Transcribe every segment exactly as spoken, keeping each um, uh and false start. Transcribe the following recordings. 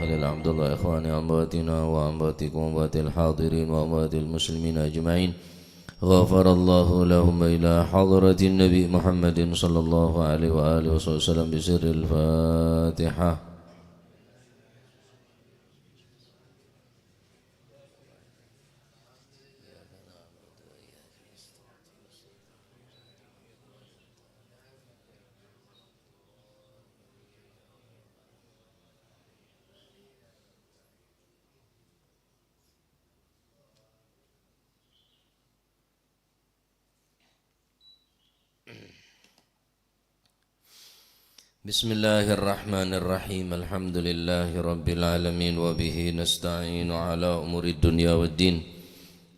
لله الحمد لله إخواني أمواتنا وأمواتكم وأموات الحاضرين وأموات المسلمين أجمعين. غفر الله لهم إلى حضرة النبي محمد صلى الله عليه وآله وصحبه وسلم بسر الفاتحة. بسم الله الرحمن الرحيم. الحمد لله رب العالمين، وبه نستعين على أمور الدنيا والدين.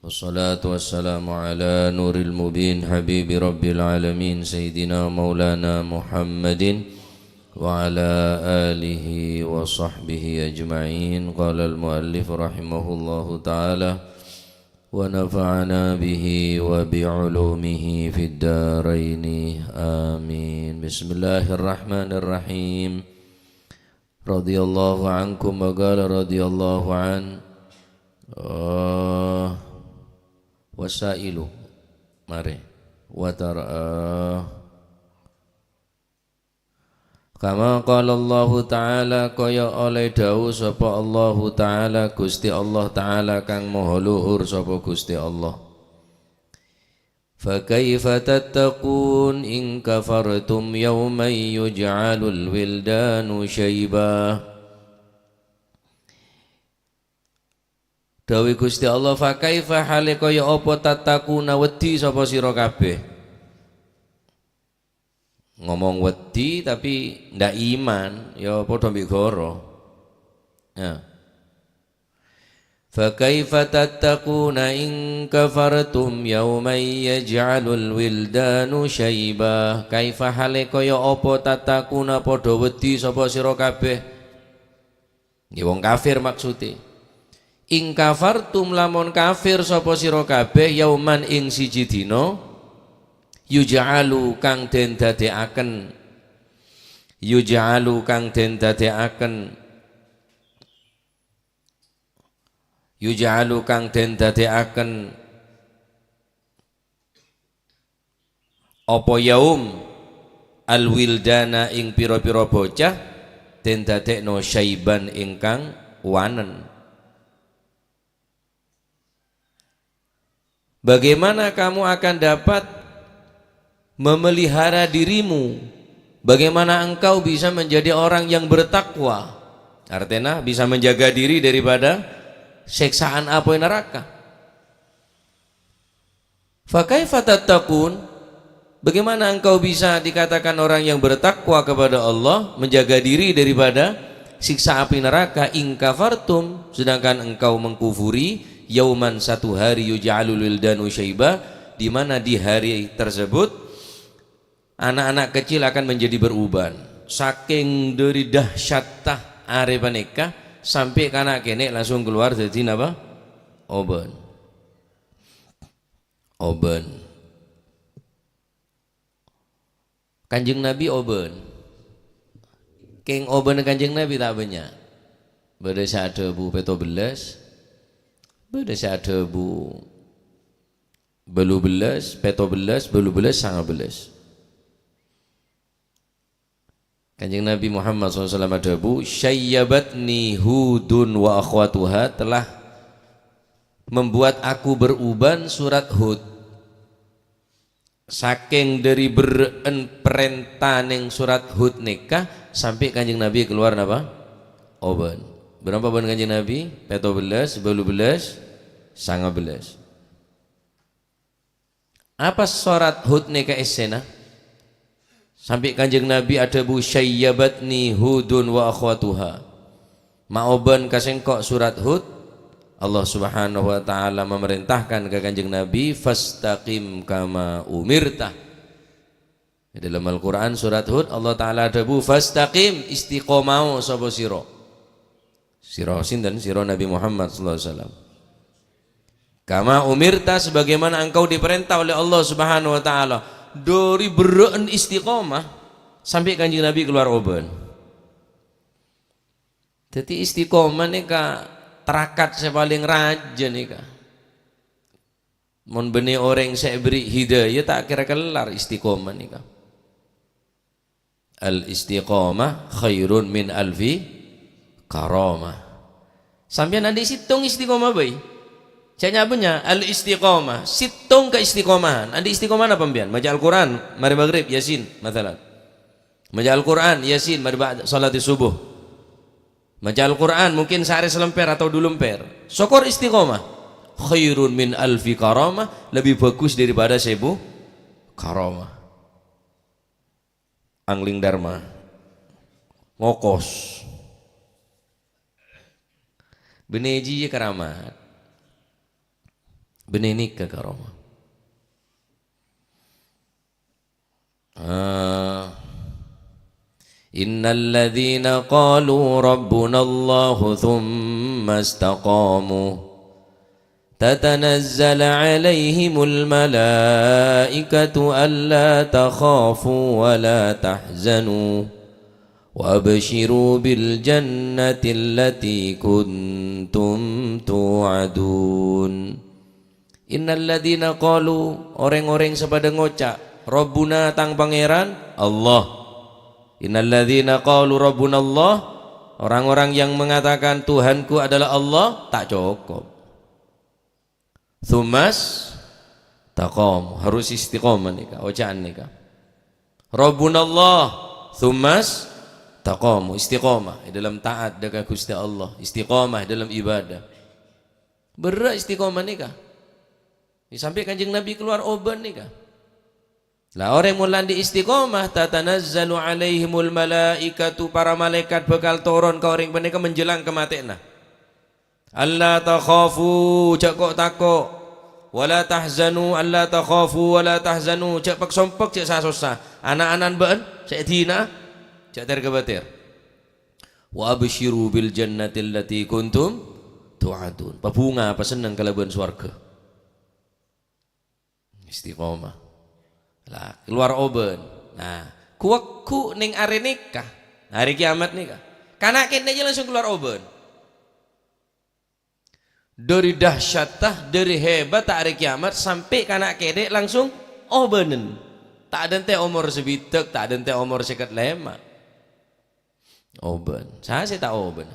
والصلاة والسلام على نور المبين، حبيب رب العالمين، سيدنا مولانا محمد وعلى آله وصحبه أجمعين. قال المؤلف رحمه الله تعالى: ونفعنا به وبعلومه في الدارين. آمين. بسم الله الرحمن الرحيم. رضي الله عنكم وقال رضي الله عن، eh, wasailu. Mari. Watar-, eh, Kama qala Allahu Ta'ala, kaya oleh dawuh sapa Allahu Ta'ala, Gusti Allah Ta'ala kang maha luhur sapa Gusti Allah. Fa kaifa tattaqun in kafartum yauman yuj'alul wildanu syaiba. Dawuhe Gusti Allah, "Fa kaifa, hale kaya apa, tattaquna, wedi sapa sira kabeh?" Ngomong wedi tapi ndak iman, ya padha mbek goro. Ya. "Fa kaifa tattaquna in kafartum yauman yaj'alul wildanu syaiba?" Kaifa, hale kaya apa, tattaquna, padha wedi sapa sira kabeh? Nggih, wong kafir maksude. "In kafartum, lamon kafir sapa sira kabeh, yauman, ing siji dina, yuj'alu, kang den dadekaken, yuj'alu, kang den dadekaken, yuj'alu, kang den dadekaken." Apa yaum al-wildana, ing pira-pira bocah, den dadekno syaiban, ingkang wanen. Bagaimana kamu akan dapat memelihara dirimu? Bagaimana engkau bisa menjadi orang yang bertakwa? Artinya bisa menjaga diri daripada siksaan apoy neraka. "Fa kaifa tattaqun?" Bagaimana engkau bisa dikatakan orang yang bertakwa kepada Allah, menjaga diri daripada siksa api neraka, "in kafartum," sedangkan engkau mengkufuri, "yauman," satu hari, "yuj'alul wildanu syaiba," di mana di hari tersebut anak-anak kecil akan menjadi beruban. Saking dari dahsyatta are paneka, sampai kana' kene' langsung keluar dadi napa? Oban. Oban. Kanjeng Nabi oban. Keng oban Kanjeng Nabi ta' bannya'. Bâdâ sè adhâbu pètto bellâs, bâdâ sè adhâbu bâllu bellâs, pètto bellâs, bâllu bellâs, sanga bellâs. Kanjeng Nabi Muhammad sallallahu alaihi wasallam adhâbu, "Syayyabatni Hudun wa akhwatuha," telah membuat aku beruban surat Hud. Sakèng dhâri berrâ'ân parènta neng surat Hud nèka, sampè' Kanjeng Nabi keluar napa? Oban. Bârâmpa bân Kanjeng Nabi? Pètto bellâs, bâllu bellâs, sanga bellâs. Apa sorat Hud nèka èssèna? Sampè' Kanjeng Nabi adhâbu, "Syayyabatni Hudun wa akhwatuha." Maoban ka sèngko' surat Hud, Allah Subhanahu wa Ta'ala memerintahkan ka Kanjeng Nabi, "Fastaqim kama umirta." Di dalam Al-Quran, surat Hud, Allah Ta'ala adhâbu, "Fastaqim," istiqomah sapa sira. Sira sinten? Sira Nabi Muhammad sallallahu alaihi wasallam. "Kama umirta," sebagaimana engkau diperintah oleh Allah Subhanahu wa Ta'ala. Dhâri berrâ'ân istiqomah, sampè' Kanjeng Nabi keluar oban. Dhâddhi istiqomah nèka tarakat sè palèng rajâ nèka. Mon bânnè orèng sè èberri' hidayah, ta' kèra kellar istiqomah nèka. Al-istiqamah khairun min alfi karamah. Sampèyan andi' sèttong istiqomah bhâi. Jhâ' nya-bânnya', al-istiqamah, sèttong kaistiqomahan. Andi' istiqomah napa sampèyan? Maca Al-Qur'an, marè maghrib, Yasin, masalan. Maca Al-Qur'an, Yasin, marè ba'da shalati subuh. Maca Al-Qur'an mungkin saarè salèmpèr atau du lèmpèr. Sokor istiqomah. Khairun min alfi karamah, lebih bagus daripada seribu karamah. Angling Dharma. Ngokos. Bânnè jiyâ karamat. Bânnè nèka karamah. Ah. Innal ladzina qalu rabbunallahu tsumma istaqamu. Tatanazzalu 'alaihimul malaikatu alla takhafu wa la tahzanu, wa absyiru bil jannati allati kuntum tu'adun. Innal ladzina qalu, orèng-orèng sè padâ ngoca', "Rabbuna, tang Pangèran, Allah." Innal ladzina qalu, "Rabbuna Allah," orang-orang yang mengatakan, "Tuhanku adalah Allah," ta' cokop. Tsumma istaqamu, harus istiqomah nèka, oca'an nèka. Rabbuna Allah, tsumma istaqamu, istiqomah è dalam taat dâ' ka Ghustè Allah, istiqomah è dalam ibadah. Berrâ' istiqomah nèka. Sampè' Kanjeng Nabi kalowar obân nèka. La orèng mon la andi' istiqomah, tatanazzalu 'alaihimul malaikatu, para malaèkat bhâkal toron ka orèng panèka menjelang kamatèyanna. "Alla takhafu," jhâ' ko'-tako'. "Wa la tahzanu," "Alla takhafu wa la tahzanu," jhâ' pèk-sompèk, jhâ' sa-sossa. Ana'-ana'an bâ'ân sè èdina'a, jhâ' ter-kabâter. "Wa absyiru bil jannati allati kuntum tu'adun." Pabhunga, pasenneng kalabân sowarghâ. Istiqomah. Lah, kalowar obân. Nah, ghu-lagghu neng arè nèka, arè kiamat nèka. Kana' kènè' jhâ' langsung kalowar obân. Dâri dahsyatta, dâri hebatta arè kiamat, sampè' kana' kènè' langsung obânen. Ta' dântè' omor sabidhâk, ta' dântè' omor sèket lèma'. Obân. Sa sè ta' obân?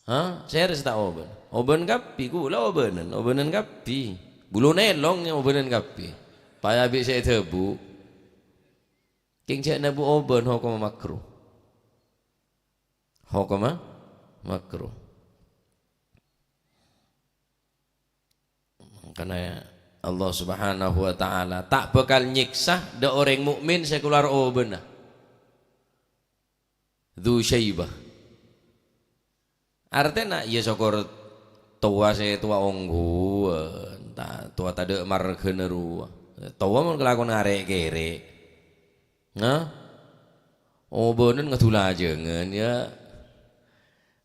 Ha? Sèrè sè ta' obân? Obân kabbhi, kaulâ obânen, obânen kabbhi. Bulun èlong obânen kabbhi. Paèa bi' sè èdhâbu. Kèng jhâ' nabuk obân, hokomma makruh. Hokomma makruh. Karena Allah Subhanahu wa Ta'ala ta' bhâkal nyèksa dâ' orèng mukmin sè kalowar obânna. Dzu syaibah. Artèna, ya, sokor towa sè towa ongghuwân, ta-, towa tadâ' marghâna rowa. Towa mon kalakowan arè'-kèrè'. Nah, obânen ngadu lajângan, ya.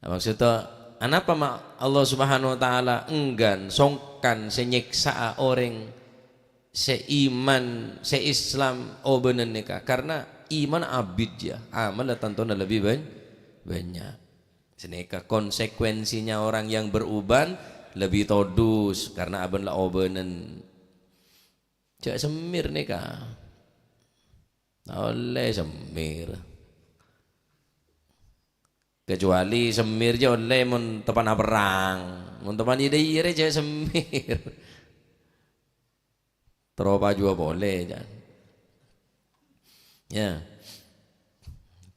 Nah, maksudnya, anapa ma' Allah Subhanahu wa Ta'ala enggan, songkan sè nyèksa'a orèng sè iman, sè Islam obânen nèka? Karena iman abit, ya, amal tantona lebbi bân-, bânnya'. Sanèka konsekuensinya orang yang beruban lebbi todus karena abân la obânen. Jhâ' semmir nèka. Ta' ollè semmir. Kecuali semmir jhâ' ollè mon teppa'na perrang. Mon teppa'na iyâ-iyâ rè jhâ' semmir. Terro pajuwâ polè, jhâ'. Ya.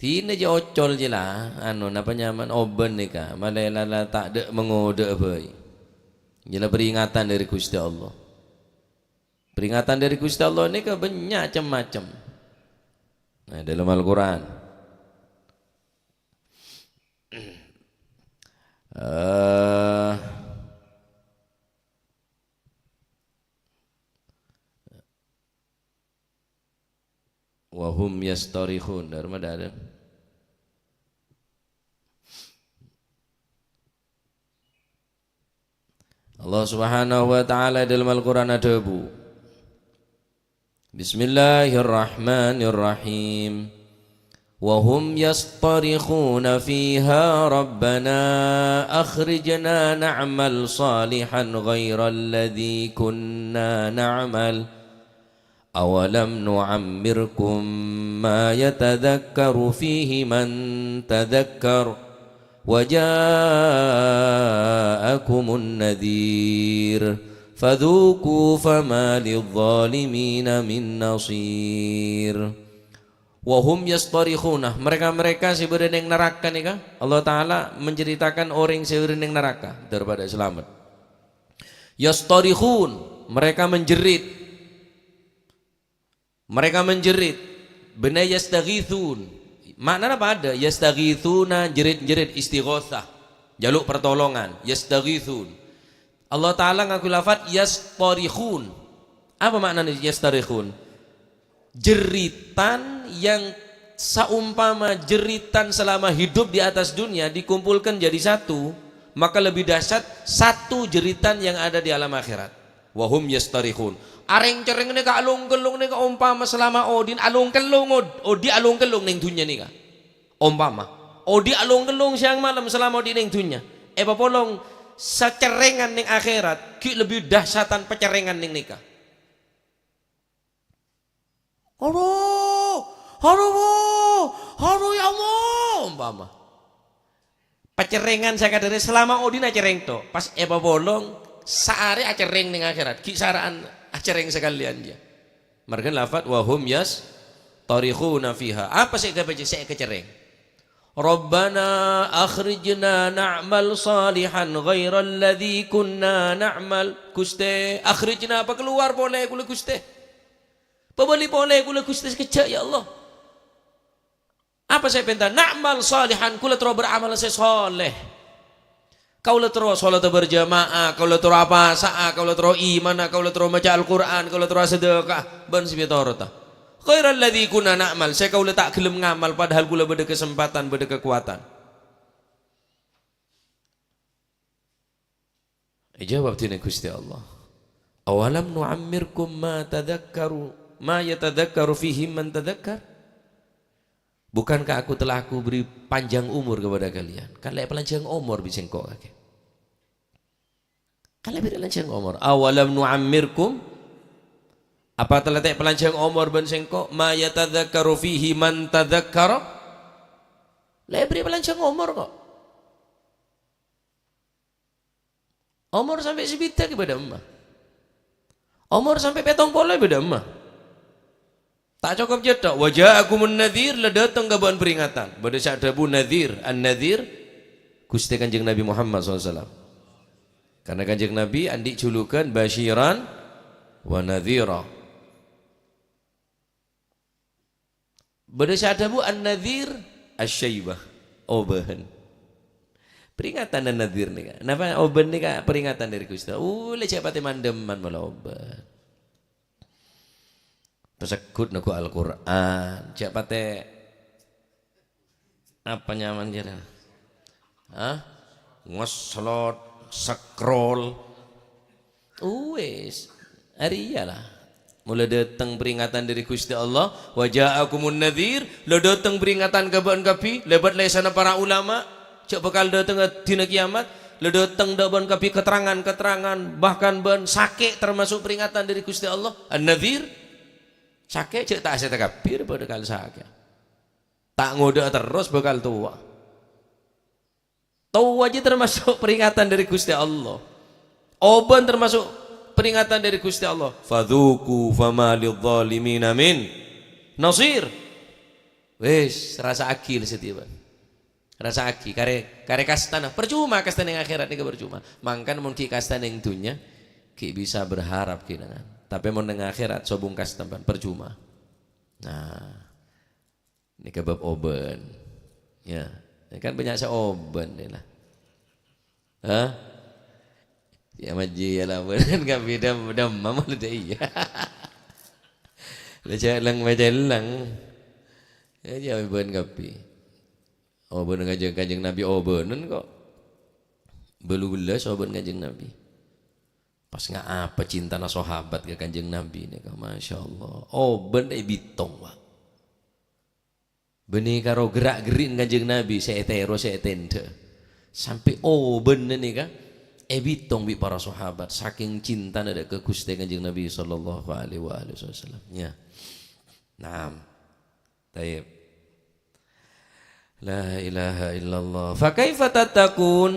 Dinah jhâ' ocol jhâ' la, anu, napa nyamana obân nèka, malè la, la tadâ' mangodâ'â bhâi. Jhâ' la peringatan dâri Ghustè Allah. Peringatan dâri Ghustè Allah nèka bânnya' cem-macem. Nah, dâlem Al-Qur'an. Eh, wa hum yastarikhun. Dâ' remma dâ' remma. Allah Subhanahu wa Ta'ala dâlem Al-Qur'an adhâbu, "Bismillahirrahmanirrahim. وهم يصطرخون فيها ربنا أخرجنا نعمل صالحا غير الذي كنا نعمل أولم نعمركم ما يتذكر فيه من تذكر وجاءكم النذير فذوقوا فما للظالمين من نصير. Wa hum yastarikhuna, mereka-mereka sè bâdâ neng naraka nèka, Allah Ta'ala menceritakan orèng sè bâdâ neng naraka, dâr padâ salamet. Yastarikhun, mereka menjerit. Mereka menjerit. Bânnè yastaghithun. Ma'nana padâ, yastaghithuna, jerit-jerit, istighatsah. Jhâluk pertolongan, yastaghithun. Allah Ta'ala ngangguy lafat yastarikhun. Apa maknanya yastarikhun? Jeritan yang seumpama jeritan selama hidup di atas dunia dikumpulkan jadi satu, maka lebih dahsyat satu jeritan yang ada di alam akhirat. Wa hum yastarikhun. Arèng-cerèng nèka along-kellong nèka ompama selama odi' along-kellong od-, odi' along-kellong neng dunnya nèka. Ompama, odi' along-kellong sèyang malem salama odi' neng dunnya. Èpapolong sacerrengan neng akhèrat, ghi' lebbi dahsyatan pacerrengan neng nèka. Aduh, aduh, Bu, aduh, ya Allah, ompama. Pacerrengan sakadârâ salama odi'na acerreng to', pas èpapolong saarè acerreng neng akhèrat, ghi' sara'an acerreng sakalèyan, ya. Marghâna lafat, "Wa hum yastarikhuna fiha." Apa sè èkabâca? Sè èkacerrèng. "Rabbana akhrijna na'mal salihan ghairal ladzi kunna na'mal." Ghustè, akhrijna, pakalowar polè kaulâ, Ghustè. Pabâli polè kaulâ, Ghustè, sakejjhâ', ya Allah. Apa sè èpènta? "Na'mal salihan," kaulâ terro beramal sè soleh. Kaulâ terro sholata berjamaah, kaulâ terro apasa'a, kaulâ terro imanna, kaulâ terro maca Al-Qur'an, kaulâ terro asadhâka, bân sè èpètorotta. "Ghairal ladzi kunna na'mal," sè kaulâ ta' ghellem ngamal, padahal kaulâ bâdâ kasempadhân, bâdâ kakowadhân. Èjâwâb dinah Ghustè Allah, "Awalam nu'ammirkum ma tadzakkaru, ma yatadzakkaru fihi man tadzakkar?" Bukankah aku telah aku beri panjang umur kepada kalian? Kan la èpalanjhâng omor bi' sèngko' kakè. Kan la èbèrri' lanjhâng omor. "Awalam nu'ammirkum?" Apa telah ta' èpalanjhâng omor bân sèngko'? "Ma yatadzakkaru fihi man tadzakkara?" La èbèrri' palanjhâng omor kok. Omor sampè' sabidhâk ghi' bâdâ emma. Omor sampè' pèttong polo bâdâ emma. Ta' cokop jâ' to', "Wa ja'akumun nadhir," la dâteng ka bâ'na peringatan. Bâdâ sè adhâbu nadhir, an-nadhir, Ghustè Kanjeng Nabi Muhammad sallallahu alaihi wasallam. Karena Kanjeng Nabi andi' julukan basyiran wa nadhira. Bâdâ sè adhâbu an-nadhir asy-syaibah, obân. Peringatan an-nadhir nèka. Napa obân nèka? Peringatan dâri Ghustè. Ulè jhâ' patè mandhâman mola obân. Pasegghut neggu' Al-Qur'an. Jhâ' patè Apa nyamana jârèya? Hah? Ngoslot, scroll. Uwis. Arèya la. Mola dâteng peringatan dâri Ghustè Allah, "Wa ja'akumun nadhir," la dâteng peringatan ka bâ'na kabbhi, lèbât lèsanna para ulama, jhâ' bhâkal dâtengnga dina kiyamat, la dâteng dâ' bâ'na kabbhi keterangan-keterangan, bahkan bâ'na sakè' termasuk peringatan dâri Ghustè Allah. An-nadhir, sakè' jhâ' ta' sè takabbir bâdâ kal sakè'. Ta' ngodâ'â terros bhâkal towa. Towa jiyâ termasuk peringatan dâri Ghustè Allah. Obân termasuk peringatan dâri Ghustè Allah. "Fadzuqu fama lidzalimina min nasir." Wis, rassa'aghi la satèya, Pak. Rassa'aghi, karè, karè kastana. Parcoma kastana neng akhèrat nèka parcoma. Mangkana mon ghi' kasta neng dhunnya, ghi' bisa berharap ghi' nangan. Tapè mon neng akhèrat sobung kasta, Pak, parcoma. Nah, nèka bab obân. Ya, kan bânnya' sè obân nèka la. Hah? Ya, majhi ya la, obân kan bidam, bidam, mama lu deh, iya. La jhâ' lèng-mècèlèng. Ya, jhâ' obân kabbhi. Obân Kanjeng, Kanjeng Nabi obânan kok. Bâlu bellâs obân Kanjeng Nabi. Pas nga-, apa cintana sahabat ka Kanjeng Nabi nèka, Masya Allah. Obân è bitong, Pak. Bânnè karo ghera'-gherri'na Kanjeng Nabi sè ètèro, sè ètèndhâ. Sampè' obâna nèka èbitong bi' para sahabat, sakèng cintana dâ' ka Ghustè Kanjeng Nabi sallallahu alaihi wa alihi wasallam. Ya. Naam. Tayyib. La ilaha illallah. Fa kaifa tattaqun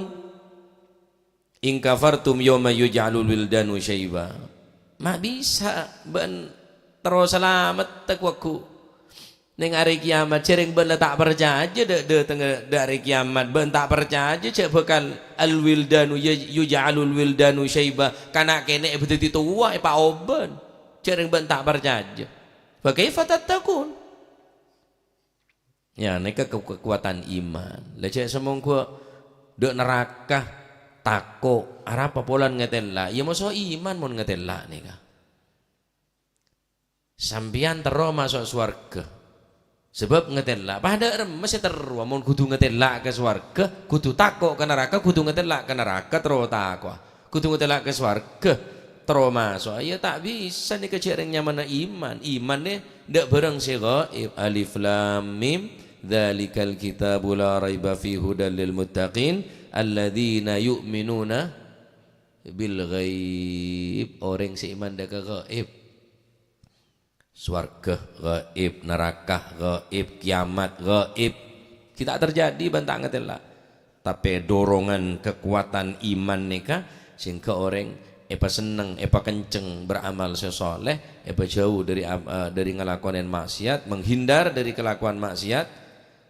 in kafartum yauma yuj'alul wildanu syaiba? Ma' bisa bâ'na terro salamet, ta' ghu-lagghu. Neng arè kiamat, jhâreng bâ'na la ta' parcajâ dâ', dâ', teng-, dâ' arè kiamat, bâ'na ta' parcajâ jhâ' bhâkal al-wildanu ya-, yuj'alul wildanu syaiba, kana' kènè' èpadhâddhi towa, èpaobân. Jhâreng bâ'na ta' parcajâ. Fa kaifa tattaqun? Ya, nèka ke-, kekuatan iman. La jhâ' samongghu dâ' naraka tako', arapa polana ngatèla'? Ya, moso iman mon ngatèla' nèka. Sampèyan terro maso' sowarghâ. Sabâb ngatèla', padâ remma sè terro, mon kodhu ngatèla' ka sowarghâ, kodhu tako' ka naraka, kodhu ngatèla' ka naraka, terro tako'a. Kodhu ngatèla' ka sowarghâ, terro maso'. Ya ta' bisa nèka jhâreng nyamana iman. Iman nè dâ' bhârâng sè ghaib. Alif Lam Mim, dzalikal kitabu la raiba fi hudal lil muttaqin, alladzina yu'minuna bil ghaib. Orèng sè iman dâ' ka ghaib. Sowarghâ ghaib, naraka ghaib, kiamat ghaib. Ghi' ta' terjadi bân ta' ngatèla'. Tapè dorongan kakowadhân iman nèka sehingga orèng èpasenneng, èpakenceng beramal sè sholeh, èpajhâu dâri am-, eh, dâri ngalakonè maksiat, menghindar dari kelakuan maksiat,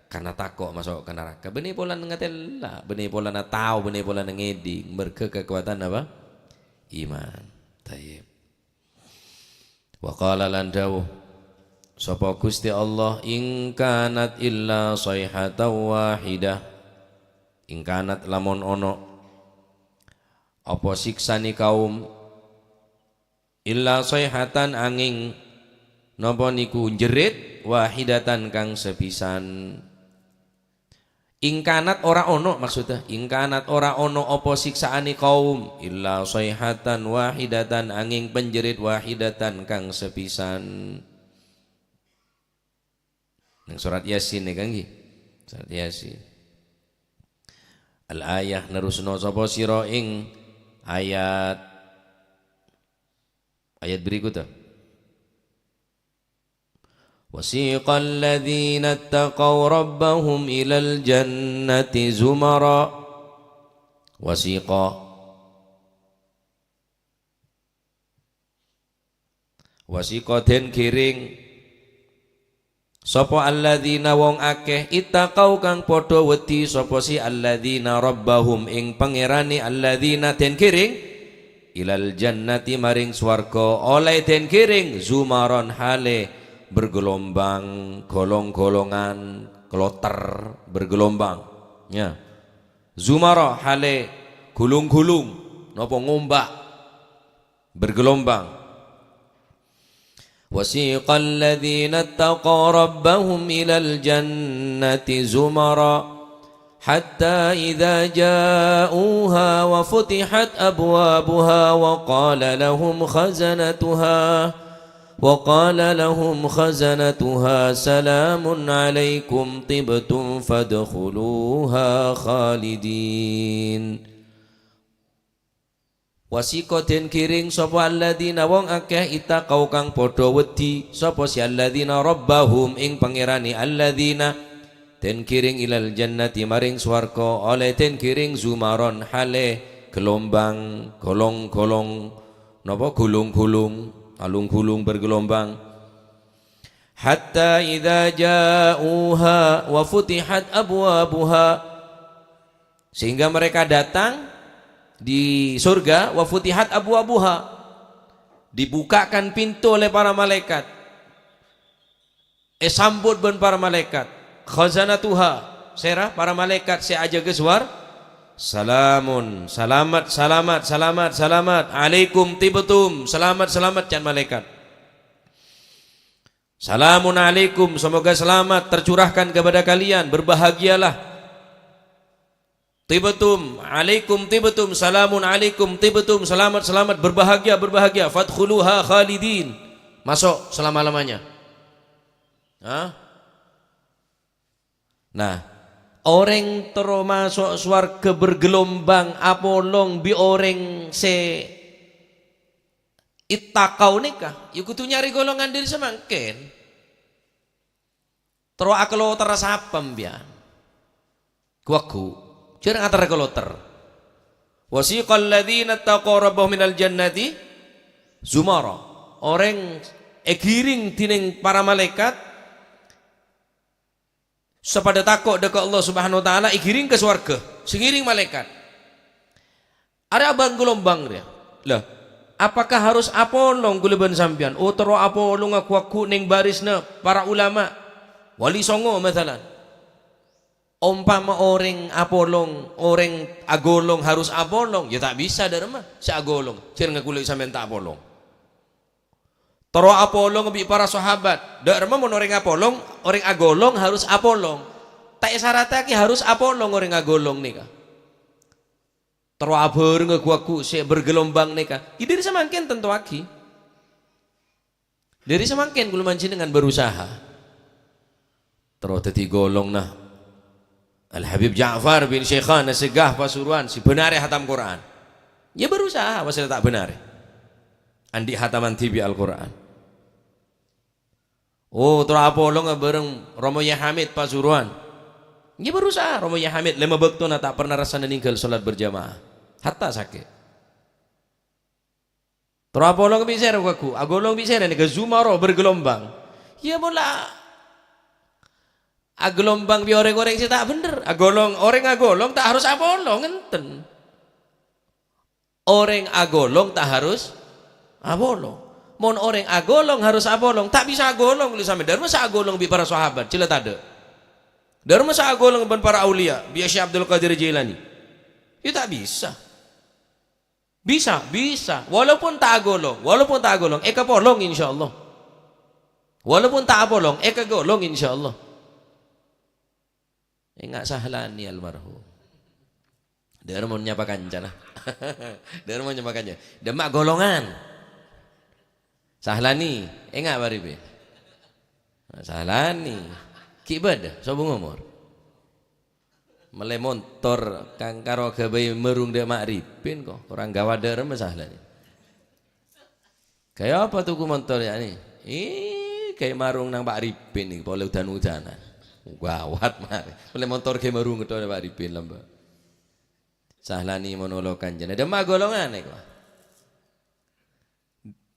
karena tako' maso' ka naraka. Bânnè polana ngatèla', bânnè polana tao, bânnè polana ngèdhing, marghâ kakowadhân apa? Iman. Tayyib. Wa qala lan dhâbu sapa Ghustè Allah, "In kanat illa shaihatan wahidah." In kanat lamon ono apa siksane kaum, illa shaihatan anging napa niku jerit, wahidatan kang sapisan. In kanat ora ono, maksudda, in kanat ora ono apa siksaane kaum, illa shaihatan wahidatan, anging panjerit wahidatan kang sapisan. Neng surat Yasin nèka ngghi. Surat Yasin. Al-ayah nerusno sapa sira ing ayat, ayat berikutnya. Wasiqal ladzina ittaqaw rabbahum ilal jannati zumara. Wasiqa. Wasiqa den giring. Sapa alladzina wong akeh, ittaqau kang padha wedi, sapa si alladzina rabbahum ing pangerane, alladzina den giring, ilal jannati maring swarga, oleh den giring, zumaron hale bergelombang, golong-golongan, kloter, bergelombang. Ya. Zumara hale gulung-gulung, napa ngombak. Bergelombang. Wasiqal ladzina ittaqaw rabbahum ilal jannati zumara, hatta idza ja'uha wa futihat abwabuha wa qala lahum khazanatuha, wa qala lahum khazanatuha salamun alaikum tibtum fadkhuluha khalidin. Wasiqa den giring sapa alladzina wong akeh ittaqau kang padha wedi sapa si alladzina rabbahum ing pangerane alladzina den giring ilal jannati maring swarga oleh den giring zumaron hale gelombang golong-golong napa gulung-gulung alung-gulung bergelombang hatta idza ja'uha wa futihat abwabuha Sehingga mereka datang di surga, wa futihat abwabuha, dibukakan pintu oleh para malaikat. Èsambut bân para malaikat. Khazanatuha, sèra para malaikat sè ajâgâ suwar, salamun, salamet, salamet, salamet, salamet, alaikum tibtum, salamet, salamet, can malaikat. Salamun alaikum, semoga selamat tercurahkan kepada kalian, berbahagialah. Tibtum, alaikum tibtum, salamun alaikum tibtum, selamat, selamat, berbahagia, berbahagia. Fadkhuluha khalidin. Masuk selama-lamanya. Hah? Nah, orèng terro maso' sowarghâ bergelombang apolong bi' orèng sè ittaqau nèka, ya kodhu nyarè golongan dhâri samangkèn. Terro akaloter sapa sampèyan? Ghu-lagghu, jhâ' ngater akaloter. "Wasiqal ladzina taqaw rabbahum minal jannati zumara." Orèng èghiring dhinèng para malaèkat sè padâ tako' dâ' ka Allah Subhanahu wa Ta'ala, èghiring ka sowarghâ, sè ngèrèng malaèkat. Arèya abâng-galombâng rèya. Lah, apakah harus apolong kaulâ bân sampèyan? Oh, terro apolonga ghu-lagghu neng barisna para ulama, Wali Songo, masalan. Ompama orèng apolong, orèng agolong harus apolong, ya ta' bisa, dâ' remma sè agolong, jhâ' kaulâ sampèyan ta' apolong. Terro apolong bi' para sahabat. Dâ' remma mon orèng apolong, orèng agolong harus apolong. Ta' èsarattaghi harus apolong orèng agolong nèka. Terro abhârengnga ghu-lagghu sè bergelombang nèka. Ghi' dhâri samangkèn tantoaghi. Dhâri samangkèn kaulâ bân panjhennengngan berusaha. Terro dhâddhi golonganna Al-Habib Ja'far bin Syekhana Segah Pasuruan sè bân arè hatam Qur'an. Ya berusaha, pas ta' bân arè. Andi' hataman dhibi' Al-Qur'an. Oh, terro apolonga bhâreng Romo Yahya Hamid Pasuruan. Ya berusaha, Romo Yahya Hamid lèma bâktona ta' pernah rassana nèngghâl sholat berjamaah. Hatta sakè'. Terro apolong bi' sèra, ghu-lagghu? Agolong bi' sèra nèka zumara bergelombang. Ya, mon la agalombang bi' orèng-orèng sè ta' bhendher. Agolong, orèng agolong ta' harus apolong, enten. Orèng agolong ta' harus apolong. Mon orèng agolong harus apolong, ta' bisa agolong, lho, sampèyan. Dâ' remma sè agolong bi' para sahabat, jhâ' la tadâ'. Dâ' remma sè agolong bân para auliya, bi' Syekh Abdul Qadir Jailani. Ya, ta' bisa. Bisa, bisa. Walaupun ta' agolong, walaupun ta' agolong, èkapolong, insyaallah. Walaupun ta' apolong, èkagolong, insyaallah. Enga' Sahlani almarhum. Dâ' remma nyapa kancana. Dâ' remma nyapa kancana. Dâ' remma golongan. Sahlani, enga' bâribin. Sahlani. Ghi' bâdâ, sobung omor. Mellè montor kang karo ghâbây marung dâ' Ma'ripin ko, korang ghâbây dâ' remma Sahlani. Kaya apa tuku montor ya ni? Ih, kaya marung nang Ma'ripin ni, polè udan-udanan. Gawat marè. Mellè montor kaya marung kèto Ma'ripin lamba'. Sahlani monolog kancana. Dâ' remma golongan nèko.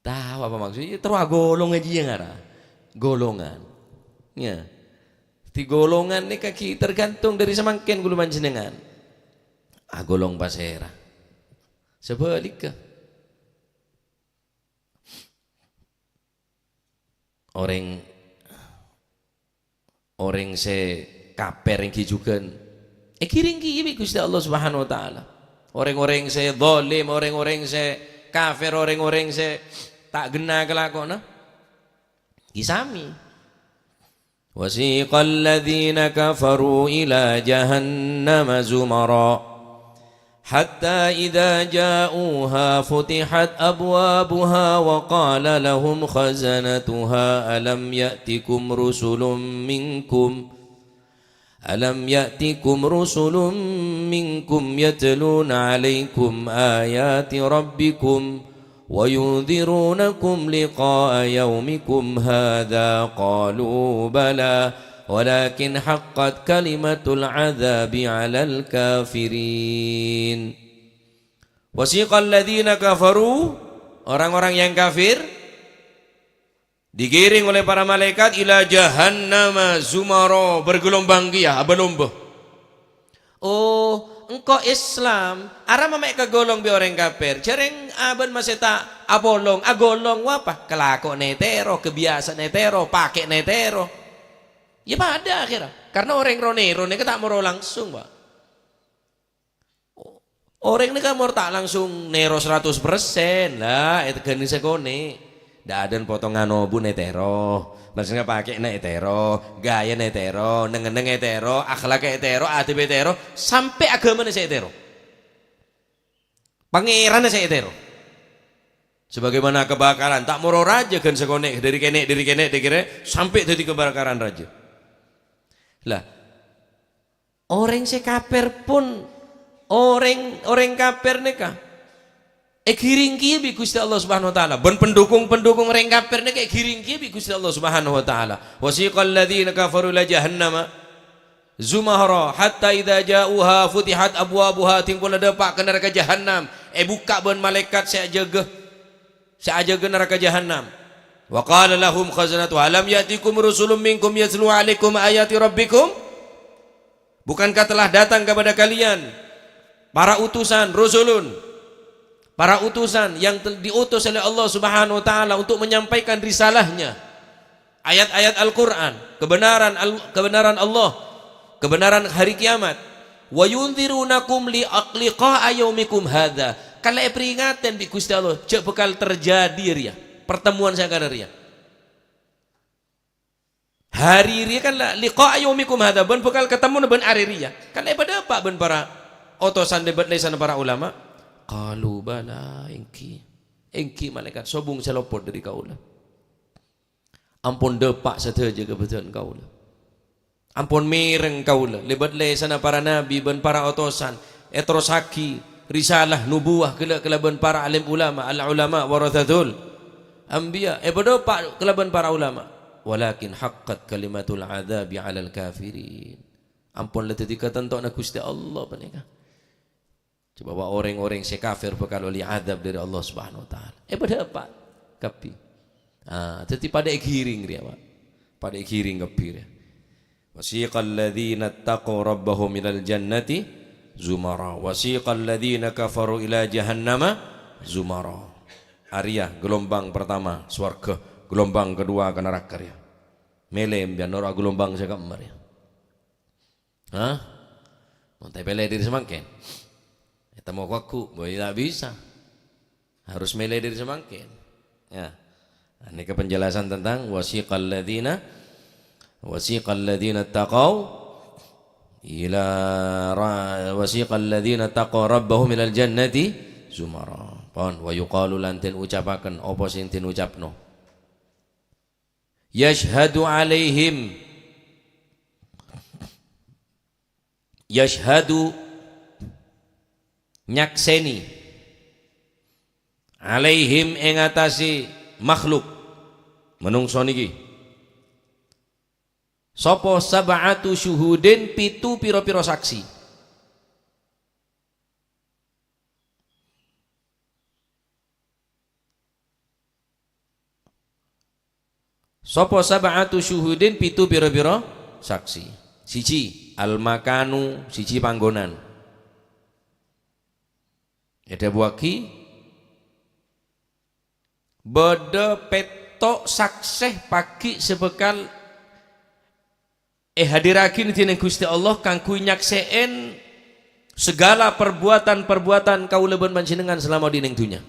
Tao apa maksudnya? Terro agolong aja ya ngara. Golongan. Ya. Di golongan nèka ghi' tergantung dâri samangkèn kaulâ panjhennengngan. Agolong pasèra? Sabhâligghâ. Orèng Orèng sè kapèr èngghi jhughân èghiring kèya bi' Ghustè Allah Subhanahu wa Ta'ala. Orèng-orèng sè zalim, orèng-orèng sè kafir, orèng-orèng sè ta' ghenna kalakowanna, ghi' samè. وسيق الذين كفروا إلى جهنم زمرا حتى إذا جاءوها فتحت أبوابها وقال لهم خزنتها ألم يأتكم رسل منكم ألم يأتكم رسل منكم يتلون عليكم آيات ربكم وينذرونكم لقاء يومكم هذا قالوا بلى ولكن حقت كلمة العذاب على الكافرين. وسيق الذين كفروا, orang-orang yang kafir, digiring oleh para malaikat ila jahannama zumara, bergelombang kèya, abâ-lombâ. Oh, engko' Islam, arapa ma' èkagolong bi' orèng kafir? Jhâreng abâ' masè ta' apolong, agolong apa? Kalakowanna ètèro, kabiyasa'anna ètèro, pakè'na ètèro. Ya padâ akhèrra, karna orèng ro-nèro nèka ta' moro langsung, Pak. Orèng nèka mor ta' langsung nèro saratos persen, la, ètegghâni sakonè'. Dâ' adâ'na potongan obu' ètèro, maksodda pakè'na ètèro, ghâjâna ètèro, neng-enneng ètèro, akhlak ètèro, adab ètèro, sampè' aghâmana sè ètèro. Pangèranna sè ètèro. Sebagaimana kebakaran, ta' moro rajâ ghân sakonè', dâri kènè', dâri kènè', dâri kènè', sampè' dhâddhi kebakaran rajâ. La, Orèng sè kafir pon, orèng, orèng kafir nèka èghiring kèya bi' Ghustè Allah Subhanahu wa Ta'ala. Bân pendukung-pendukung orèng kafir nèka èghiring kèya bi' Ghustè Allah Subhanahu wa Ta'ala. "Wasiqal ladzina kafaru ila jahannama zumara hatta idza ja'uha futihat abwabuha," dhing pola dâpa' ka naraka jahannam, èbukka' bân malaèkat sè ajâgâ, sè ajâgâ naraka jahannam. "Wa qala lahum khazanatuha alam ya'tikum rusulun minkum yatlu 'alaikum ayati rabbikum?" Bukankah telah datang kepada kalian para utusan, rusulun, para utusan yang tel-, diutus oleh Allah Subhanahu wa Ta'ala untuk menyampaikan risalahnya, ayat-ayat Al-Quran, kebenaran Al-, kebenaran Allah, kebenaran hari kiamat. "Wa yundzirunakum li aqliqa'a yaumikum hadza." Kala èpèringatè bi' Ghustè Allah, jhâ' bhâkal terjadi rèya, pertemuan sè akadhâ rèya. Hari rèya kan la liqa'a yaumikum hadza, bân bhâkal katemmo bân arè rèya. Kan èpadâpa' bân para otosan lèbât lèsanna para ulama. Qalu bala, èngghi. Èngghi malaèkat sobung sè lopot dhâri kaulâ. Ampon dâpa' sadhâjâ kabâdâ'ân kaulâ. Ampon mèreng kaulâ lèbât lèsanna para nabi bân para otosan. Èterrossaghi risalah nubuwah ghellâ' kalabân para alim ulama, al-ulama waratsatul anbiya, èpadâpa' kalabân para ulama. "Walakin haqqat kalimatul adzabi 'alal kafirin." Ampon la dhâddhi katantowanna Ghustè Allah panèka. Coba, wa, orèng-orèng sè kafir bhâkal ollè adzab dhâri Allah Subhanahu wa Ta'ala. Èpadâpa' kabbhi. Ah, dhâddhi padâ èghiring rèya, Pak. Padâ èghiring kabbhi rèya. "Wasiqal ladzina ittaqau rabbahum ilal jannati zumara. Wasiqal ladzina kafaru ila jahannama zumara." Arèya gelombang pertama sowarghâ, gelombang kedua ka naraka rèya. Mèlè sampèyan noro' gelombang sè kaemma rèya. Hah? Mon ta' èpèlè dhâri samangkèn? Ètemmo ghu-lagghu, bâi ta' bisa. Harus mèlè dhâri samangkèn. Ya. Nah, nèka penjelasan tentang wasiqal ladzina, wasiqal ladzina taqau ila ra-, wasiqal ladzina taqau rabbahum ilal jannati zumara. Pon, wa yuqalu lan den ucapaken apa sing den ucapno. Yashhadu alaihim. Yashhadu, nyaksènè. Alaihim, ing atase makhluk, menungso niki. Sapa sab'atu syuhudin, pitu pira-pira saksi. Sapa sab'atu syuhudin, pitu pira-pira saksi. Siji, al-makanu, siji panggonan. Èdhâbuwâghi, bâdâ pètto' saksè pagghi' sè bhâkal èhadirraghi dhineng Ghustè Allah kaangghuy nyaksè'è segala perbuatan-perbuatan kaulâ bân panjhennengngan salama dhineng dhunnya.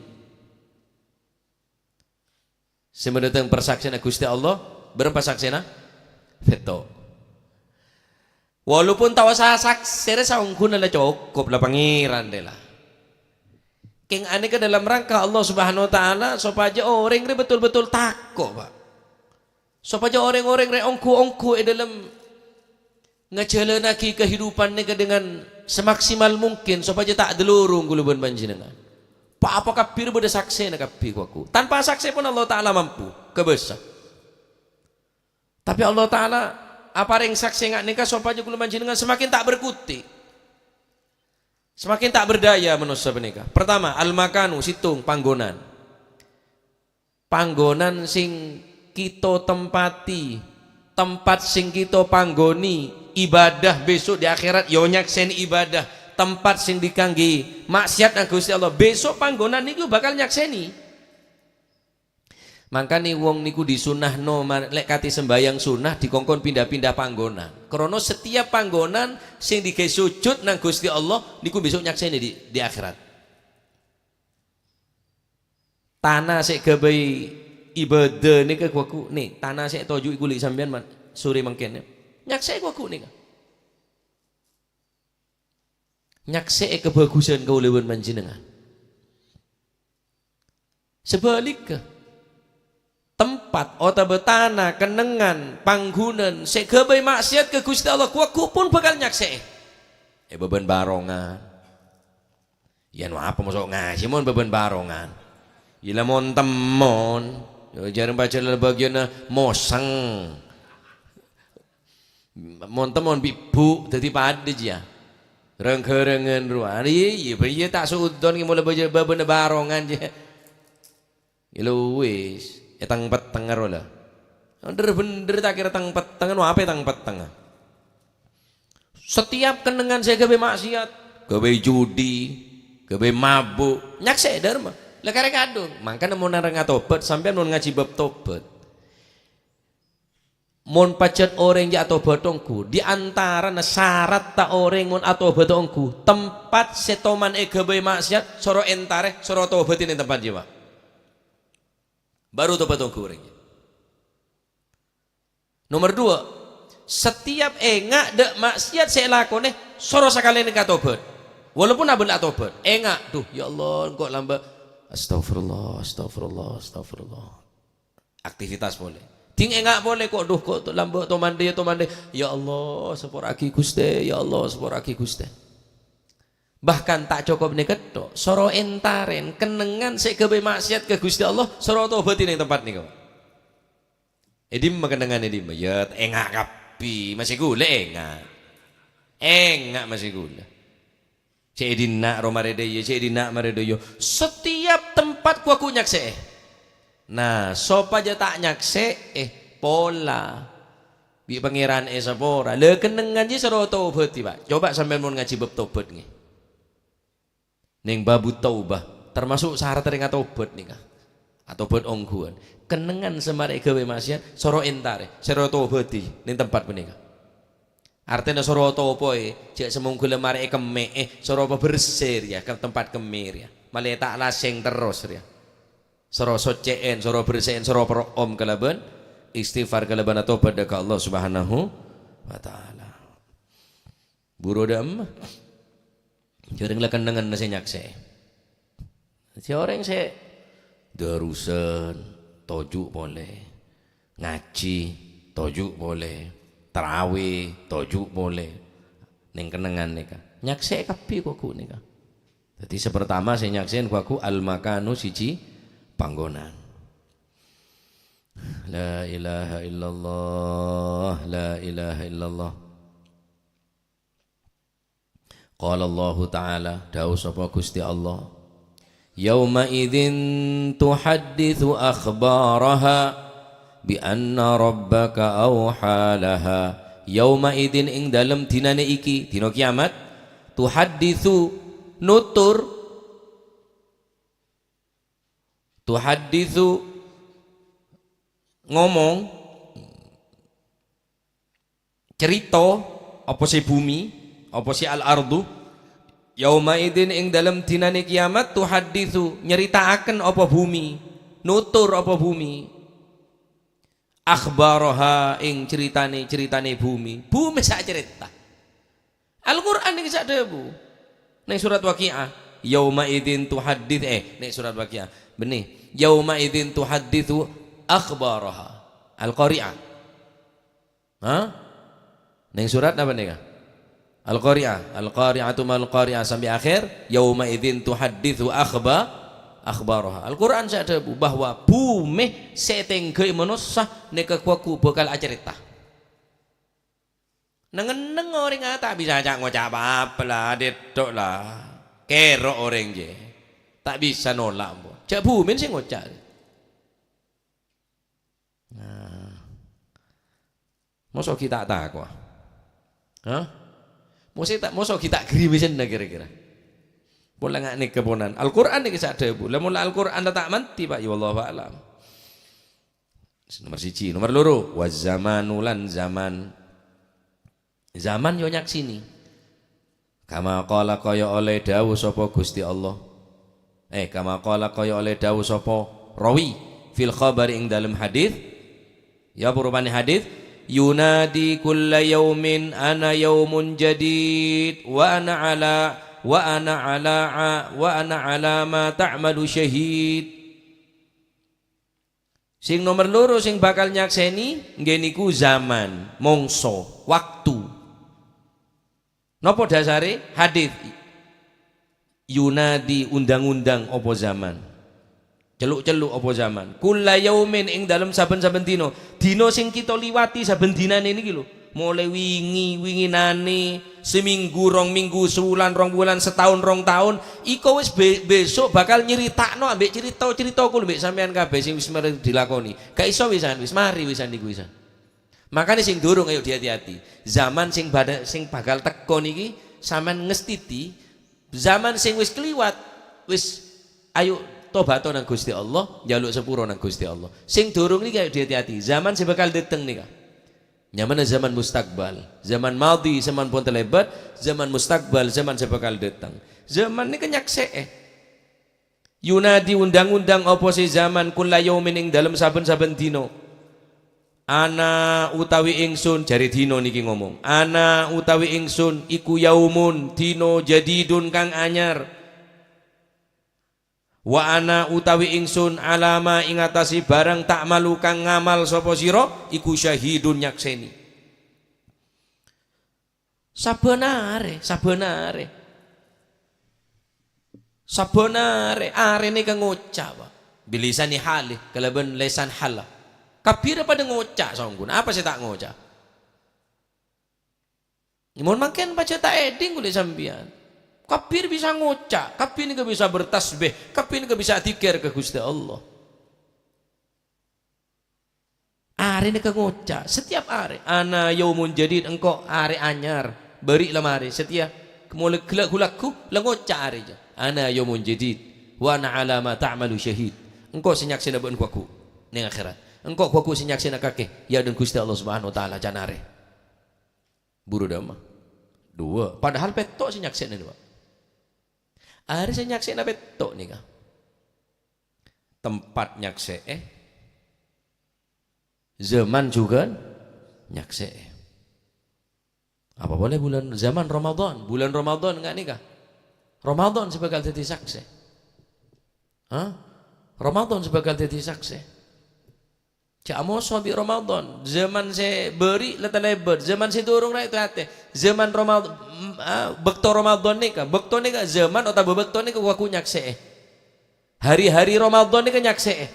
Sè madâteng parsaksèyanna Ghustè Allah, bârâmpa saksèna? Pètto'. Walaupun ta' osa saksè rè, saongghuna la cokop la Pangèran rè la. Kèng anèka dalam rangka Allah Subhanahu wa Ta'ala sopajâ orèng rè betul-betul tako', Pak. Sopajâ orèng-orèng rè ongghu-ongghu è dâlem ngajhâlânnaghi kahidupan nèka dengan semaksimal mungkin, sopajâ ta' dâlorong kaulâ bân panjhennengngan. Pa-apa kabbhi rè bâdâ saksèna kabbhi, ghu-lagghu. Tanpa saksè pon Allah Ta'ala mampu, kabâsa. Tapè Allah Ta'ala aparèng saksè nga' nèka sopajâ kaulâ panjhennengngan semakin ta' berkutik, semakin ta' berdaya manossa panèka. Pertama, al-makanu, sèttong, panggonan. Panggonan sing kito tempati, tempat sing kito panggonè ibadah bhâso' di akhèrat, ya nyaksènè ibadah, tempat sing dikangghi maksiat nang Ghustè Allah. Bhâso' panggonan niku bhâkal nyaksènè. Mangkana wong niku disunnahno ma-, lè' katè sambhâjâng sunnah dikongkon pinda-pinda panggonan. Krana setiap panggonan sing digawe sujud nang Ghustè Allah niku bhâso' nyaksènè di, di akhèrat. Tana sè èghâbây ibâdâ nèka, ghu-lagghu, nè, tana sè ètoju'i ghuli sampèyan man-, sore mangkèn, nè. Nyaksè'è, ghu-lagghu, nèka. Nyaksè'è kabhâghusân kaulâ bân panjhennengngan. Sabhâligghâ, tempat otabâ tana, kennengngan, pangghunân sè èghâbây ma'siyat ka Ghustè Allah, ghu-lagghu pon bhâkal nyaksè'è. È bâbân bârongan. Yâ, no apa moso' ngajhi mon bâbân bârongan? Iyâ la mon-temmon. Yâ, jhâreng pajhât la bâgiyânna mosèng. Mon-temmon bi' bu' dhâddhi padâ jiyâ. Reng-ghârângan rowa. Iyâ, iyâ, iyâ, ta' su'udon ngèmolè bâjâ-, bâbâna bârongan jiyâ. Iyâ, luwis. È teng-petteng aro la. Bhender-bhender ta' kèra teng-petteng, anu apa è teng-petteng? Setiap kennengngan sè ghâbây ma'siyat, ghâbây judi, ghâbây mabuk, nyaksè'è dârma. La karè kadhung, mangkana mon orèng atobhât, sampèyan mon ngajhi bab tobhât. Mon pajhât orèng jhâ' atobhât ongghu, di antarana saratta orèng mon atobhât ongghu, tempat sè toman èghâbây ma'siyat, soro èntarè, soro tobhâdhi neng tempat jiyâ, Pa'. Baru tobhât ongghu orèng. Nomer dua, setiap enga' dâ' ma'siyat sè èlakonè, soro sakalèna ka tobhât. Walaupun abâ' la atobhât, enga', "Duh, ya Allah, engko' lambâ'." Astagfirullah, astagfirullah, astagfirullah. Aktivitas polè. Ding enga' polè, "Kok, duh, kok to-, lambâ' tomandhâ, ya tomandhâ." "Ya Allah, sapora'aghi, Ghustè, ya Allah, sapora'aghi, Ghustè." Bahkan ta' cokop nèka tok, soro èntarè kennengngan sè ghâbây ma'siyat ka Ghustè Allah, soro tobhâdhi neng tempat nèko. È dimma kennengngan è dimma? Ya, enga' kabbhi, masè ghulâ enga'. Enga' masè ghulâ. Sè è dinna' ro marè dâ' iyâ, sè è dinna' marè dâ' iyâ. Setiap tempat ghu-, ghu nyaksè'è. Nah, sopajâ ta' nyaksè'è, pola bi' Pangèran èsapora. La kennengngan jiyâ soro tobhâdhi, Pa'. Coba sampèyan mon ngajhi bab tobhât, ngghi. Neng babu taubah, termasuk syarat orèng atobhât nèka. Atobhât ongghuwân. Kennengngan sè marè èghâbây ma'siyat, soro èntarè, soro tobhâdhi neng tempat panèka. Artèna soro topoè, jhâ' samongghu la marè èkemmè'è, soro pabersè rèya, ka tempat kemmè rèya. Malè ta' lasèng terros rèya. Soro soccè'è, soro bersè'è, soro pero'om kalabân istighfar, kalabân atobhât dâ' ka Allah Subhanahu wa Ta'ala. Buru dâ' emma. Jhâreng la kennengnganna sè nyaksè'è. Sè orèng sè dârusan, toju' polè. Ngajhi, toju' polè. Tarawih, toju' polè. Neng kennengngan nèka. Nyaksè'è kabbhi ghu-, ghu nèka. Dhâddhi, sè pertama sè nyaksè'è ghu-, ghu al-makanu siji panggonan. La ilaha illallah, la ilaha illallah. Qala Allahu Ta'ala, dawuh sapa Ghustè Allah, "Yauma idzin tuhadditsu akhbaraha bi anna rabbaka auha laha." Yauma idzin, ing dalem dinane iki, dina kiamat, tuhadditsu, nutur, tuhadditsu, ngomong, cerita, apa sè bumi, apa sè al-ardu, yauma idzin, ing dalem dinane kiamat, tuhadditsu, nyaritaaken apa bumi, nutur apa bumi, akhbaraha, ing ceritane-ceritane bumi. Bumi sak cerita. Al-Qur'an nèng sak dhâbu. Neng surat Waqi'ah, "Yauma idzin tuhaddits," eh, neng surat Waqi'ah. Bânnè, "Yauma idzin tuhadditsu akhbaraha." Al-Qari'ah. Hah? Neng surat apa nèka? Al-Qari'ah. "Al-Qari'atu mal Qari'ah," sampai akhir, "Yauma idzin tuhadditsu akhba-, akhbaraha." Al-Qur'an sak dhâbu bahwa bumi sè ètengghâi manossa nèka ghu-, ghu bakal acarèta. Neng-enneng orèng, ah, ta' bisa ca'-ngoca' pa-apa la, dèddo' la. Kèro' orèng jè. Ta' bisa nolak, ampon. Ja' bumèn sè ngoca'. Nah. Mosok ghi' ta' tako'a? Hah? Mosok ta', mosok ghi' ta' grimèsèn kira-kira? Pola nga' nèka ponan. Al-Qur'an nèka sak dhâbu. Lah, mola Al-Qur'an la ta' mandhi, Pak. Ya, wallahu a'lam. Nomer siji. Nomer loro, "Waz zamanu," lan zaman. Zaman yo nyaksini. Kama qala, kaya oleh dawuh sapa Gusti Allah. Eh, kama qala, kaya oleh dawuh sapa rawi fil khabari, ing dalem hadis. Ya, apa rupane hadis? "Yunadi kulla yaumin ana yaumun jadid, wa ana ala, wa ana ala a-, wa ana ala ma ta'malu syahid." Sing nomer loro sing bakal nyakseni, nggih niku zaman, mongso, waktu. Napa dhasare? Hadis. Yunadi undang-undang apa zaman? Celluk-celluk apa zaman? Kulla yaumin, ing dalem saben-saben dina. Dina sing kita liwati saben dinane niki lho. Mulai wingi, winginane, seminggu, rong minggu, sewulan, rong wulan, setaun, rong taun, iko wis be-, besok bakal nyeritakno ambek cerita-cerita kula ambek sampean kabeh sing wis mari dilakoni. Gak iso wisan, wis mari wisan niku wisan. Makanya sing durung ayo dihati-hati. Zaman sing bada-, sing bakal teko niki sampean ngestiti zaman sing wis keliwat, wis ayo tobato nang Gusti Allah, njaluk sepuro nang Gusti Allah. Sing durung niki ayo dihati-hati. Zaman sing bakal dateng nika. Nyamana zaman mustakbal, zaman madhi, zaman pon telebat, zaman mustakbal, zaman sing bakal dateng. Zaman niki nyakse'e. Yunadi undang-undang apa se zaman kulla yaumin ing dalem saben-saben dina. Ana utawi ingsun, jare dina niki ngomong. Ana utawi ingsun iku yaumun, dina jadidun kang anyar. Wa ana utawi ingsun alama ing atase barang ta'malu kang ngamal sapa sira, iku syahidun nyakseni. Saben are, saben are. Saben are, arene ka ngoca', Pak. Bilisani hali, kalaban lesan hala. Kabbhi ra padha ngoca' songgun. Apa se ta' ngoca'? Mon mangken paja ta' edhing kuli sampeyan. Kabbhi bisa ngoca', kabbhi neka bisa bertasbih, kabbhi neka bisa dzikir ka Guste Allah. Arene ka ngoca', setiap are, "Ana yaumun jadid," engko' are anyar, bari' la mare. Setiap mole gela-, gu-lagu, la ngoca' are ja, "Ana yaumun jadid, wa ana ala ma ta'malu syahid." Engko' se nyaksena ba'na gu-lagu neng akhirat. Engko' gu-lagu se nyaksena kake, ya, dan Guste Allah Subhanahu wa Ta'ala, can are. Buru dama. Dua. Padahal petto' se nyaksena dua. Are se nyaksena petto' nika. Tempat nyakse'e, zaman juga nyakse'e. Apa boleh bulan, zaman Ramadan, bulan Ramadan enggak nikah? Ramadan se bakal daddi sakse. Hah? Ramadan se bakal daddi sakse. Ja' amoso bi' Ramadan, zaman se bari' la talebat, zaman se durung ra' ate-ate, zaman Ramad-, m-, a, bakto Ramadan nika, bakto nika zaman otabâ bakto nika wagu nyakse'e. Hari-hari Ramadan nèka nyakse'è.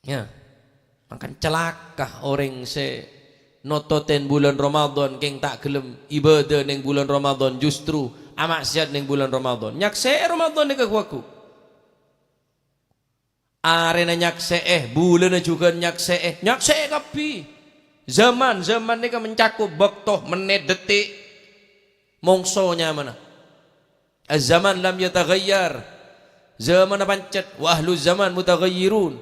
Ya. Mangkana calaka orèng sè nototèn bulân Ramadan, kèng ta' ghellem ibadah nèng bulân Ramadan, justru ama'siyat nèng bulân Ramadan. Nyakse'è Ramadan nèka ghu-lagghu. Arèna nyakse'è, bulânna jhughân nyakse'è. Nyakse'è kabbhi. Zaman, zaman nèka mencakup bâkto, mennèt, dhetti', mongso nyamana. Az-zaman lam yataghayyar. Zamanna pancet. Wa ahlu zaman mutaghayyirun.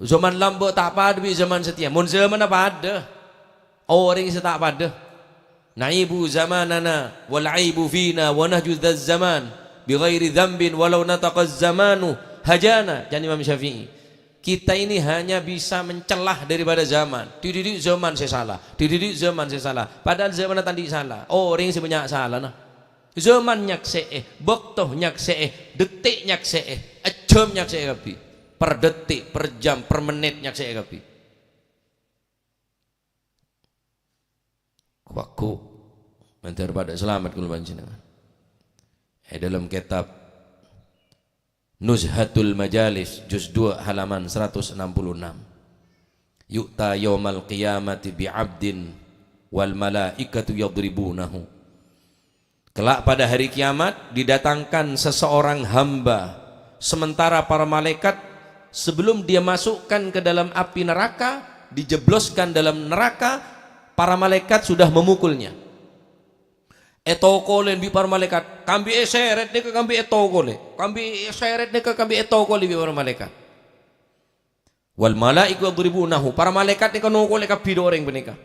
Zaman lambâ' ta' padâ bi' zaman satèya. Mon zamanna padâ, orèng sè ta' padâ. Na'aibu zamanana wal aibu fina wa nahju dzaz zaman bi ghairi dzambin walau nataqaz zamanu hajana, can Imam Syafi'i. Kita ini hanya bisa mencela daripada zaman. Dhi-, dhi-, dhi-, zaman sè sala. Dhi-, dhi-, dhi-, zaman sè sala. Padahal zamanna ta' andi' sala. Orèng sè bânnya' salana. Zaman nyakse'è, bâkto nyakse'è, dhetti' nyakse'è, jhâm nyakse'è kabbhi. Per dhetti', per jam, per mennèt nyakse'è kabbhi. Ghu-lagghu. Mandhâr padâ salamet kaulâ panjhennengngan. È dâlem kètab Nuzhatul Majalis, juz dua, halaman seratus enam puluh enam. "Yu'ta yaumal qiyamati bi 'abdin wal malaikatu yadribunahu." Kelak pada hari kiamat, didatangkan seseorang hamba, sementara para malaikat sebelum dia masukkan ke dalam api neraka, dijebloskan dalam neraka, para malaikat sudah memukulnya. Ètokolè bi' para malaikat, kambi èsèrèt nèka kambi ètokolè, kambi èsèrèt nèka kambi ètokolè bi' para malaikat. "Wal malaiku yadribunahu," para malaikat nèka nokolè kabbhi dâ' orèng panèka.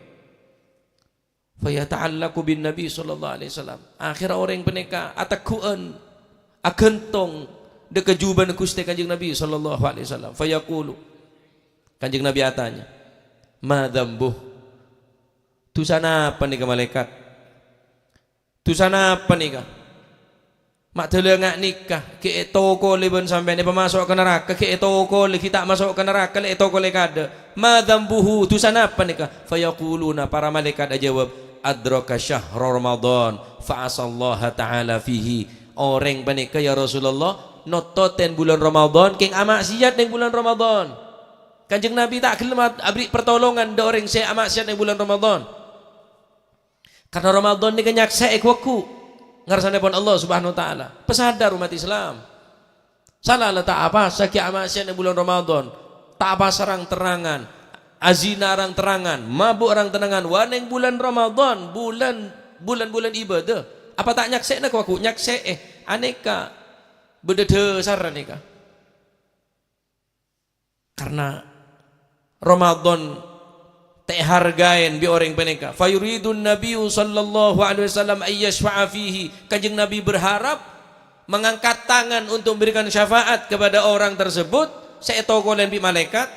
"Fayata'allaqu bin Nabi sallallahu alaihi wasallam." Akhèrra orèng panèka ategghu'ân, aghântong dâ' ka jhubâna Ghustè Kanjeng Nabi sallallahu alaihi wasallam. Fayaqulu, Kanjeng Nabi atanya, "Ma dzambuh?" Dusana apa nèka, malaikat? Dusana apa nèka? Ma' dâlângnga nèka, ghi' ètokolè bân sampèyan, èpamaso' ka naraka, ghi' ètokolè, ghi' ta' maso' ka naraka, lè' ètokolè kaadâ'. Ma dzambuhu, dhusa napa nèka? Fayaquluna, para malaèkat ajâwâb, "Adraka syahra Ramadan, fa asallaha ta'ala fihi." Orèng panèka, ya Rasulullah, nototè bulân Ramadan, kèng ama'siyat neng bulân Ramadan. Kanjeng Nabi ta' ghellem ab-, aberri' partolongan dâ' orèng sè ama'siyat neng bulân Ramadan. Karna Ramadan nèka nyaksè'è ghu-lagghu ngarsanèpon Allah Subhanahu wa Ta'ala. Pasadar, ommat Islam. Sala la ta' apasa ghi' ama'siyat neng bulân Ramadan. Ta' apasa rang-terrangan. Azina rang-terrangan. Mabu' rang-terrangan. Wa neng bulân Ramadan. Bulân, bulân-bulân ibadah. Apa ta' nyaksè'ana ghu-lagghu? Nyaksè'è. Anèka. Bâdâ dhâsarra nèka. Karna Ramadan ta' èhargaèn bi' orèng panèka. Fayuridun Nabiyyu sallallahu alaihi wasallam ayyashfa'a fihi. Kanjeng Nabi berharap mengangkat tangan untuk memberikan syafaat kepada orang tersebut, sè ètokolè bi' malaèkat.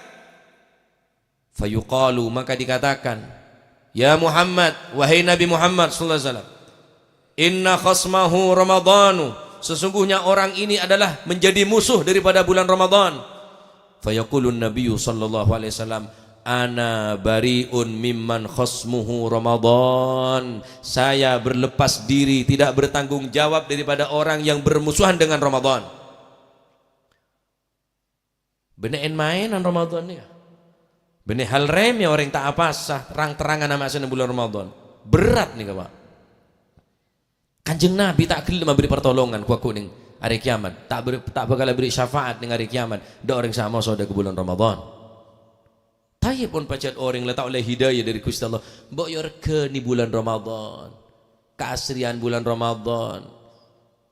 Fayuqalu, maka dikatakan, "Ya Muhammad, wahai Nabi Muhammad sallallahu alaihi wasallam, inna khasmahu Ramadanu, sesungguhnya orang ini adalah menjadi musuh daripada bulan Ramadan." Fayaqulun Nabiyyu sallallahu alaihi wasallam, "Ana bari'un mimman khasmuhu Ramadan." Saya berlepas diri, tidak bertanggung jawab daripada orang yang bermusuhan dengan Ramadan. Bânnè en-maènan Ramadan nèka. Bânnè hal remeh orèng ta' apasa rang-terrangan ama'siyat neng bulân Ramadan. Berrâ' nèka, Pak. Kanjeng Nabi ta' ghellem aberri' partolongan ghu-lagghu neng arè kiamat. Ta' ber-, ta' bhâkal aberri' syafaat neng arè kiamat dâ' orèng sè amoso dâ' ka bulân Ramadan. Tayyib, mon pajhât orèng la ta' ollè hidayah dâri Ghustè Allah, mbok ya regghâni bulân Ramadan. Kaasriyân bulân Ramadan.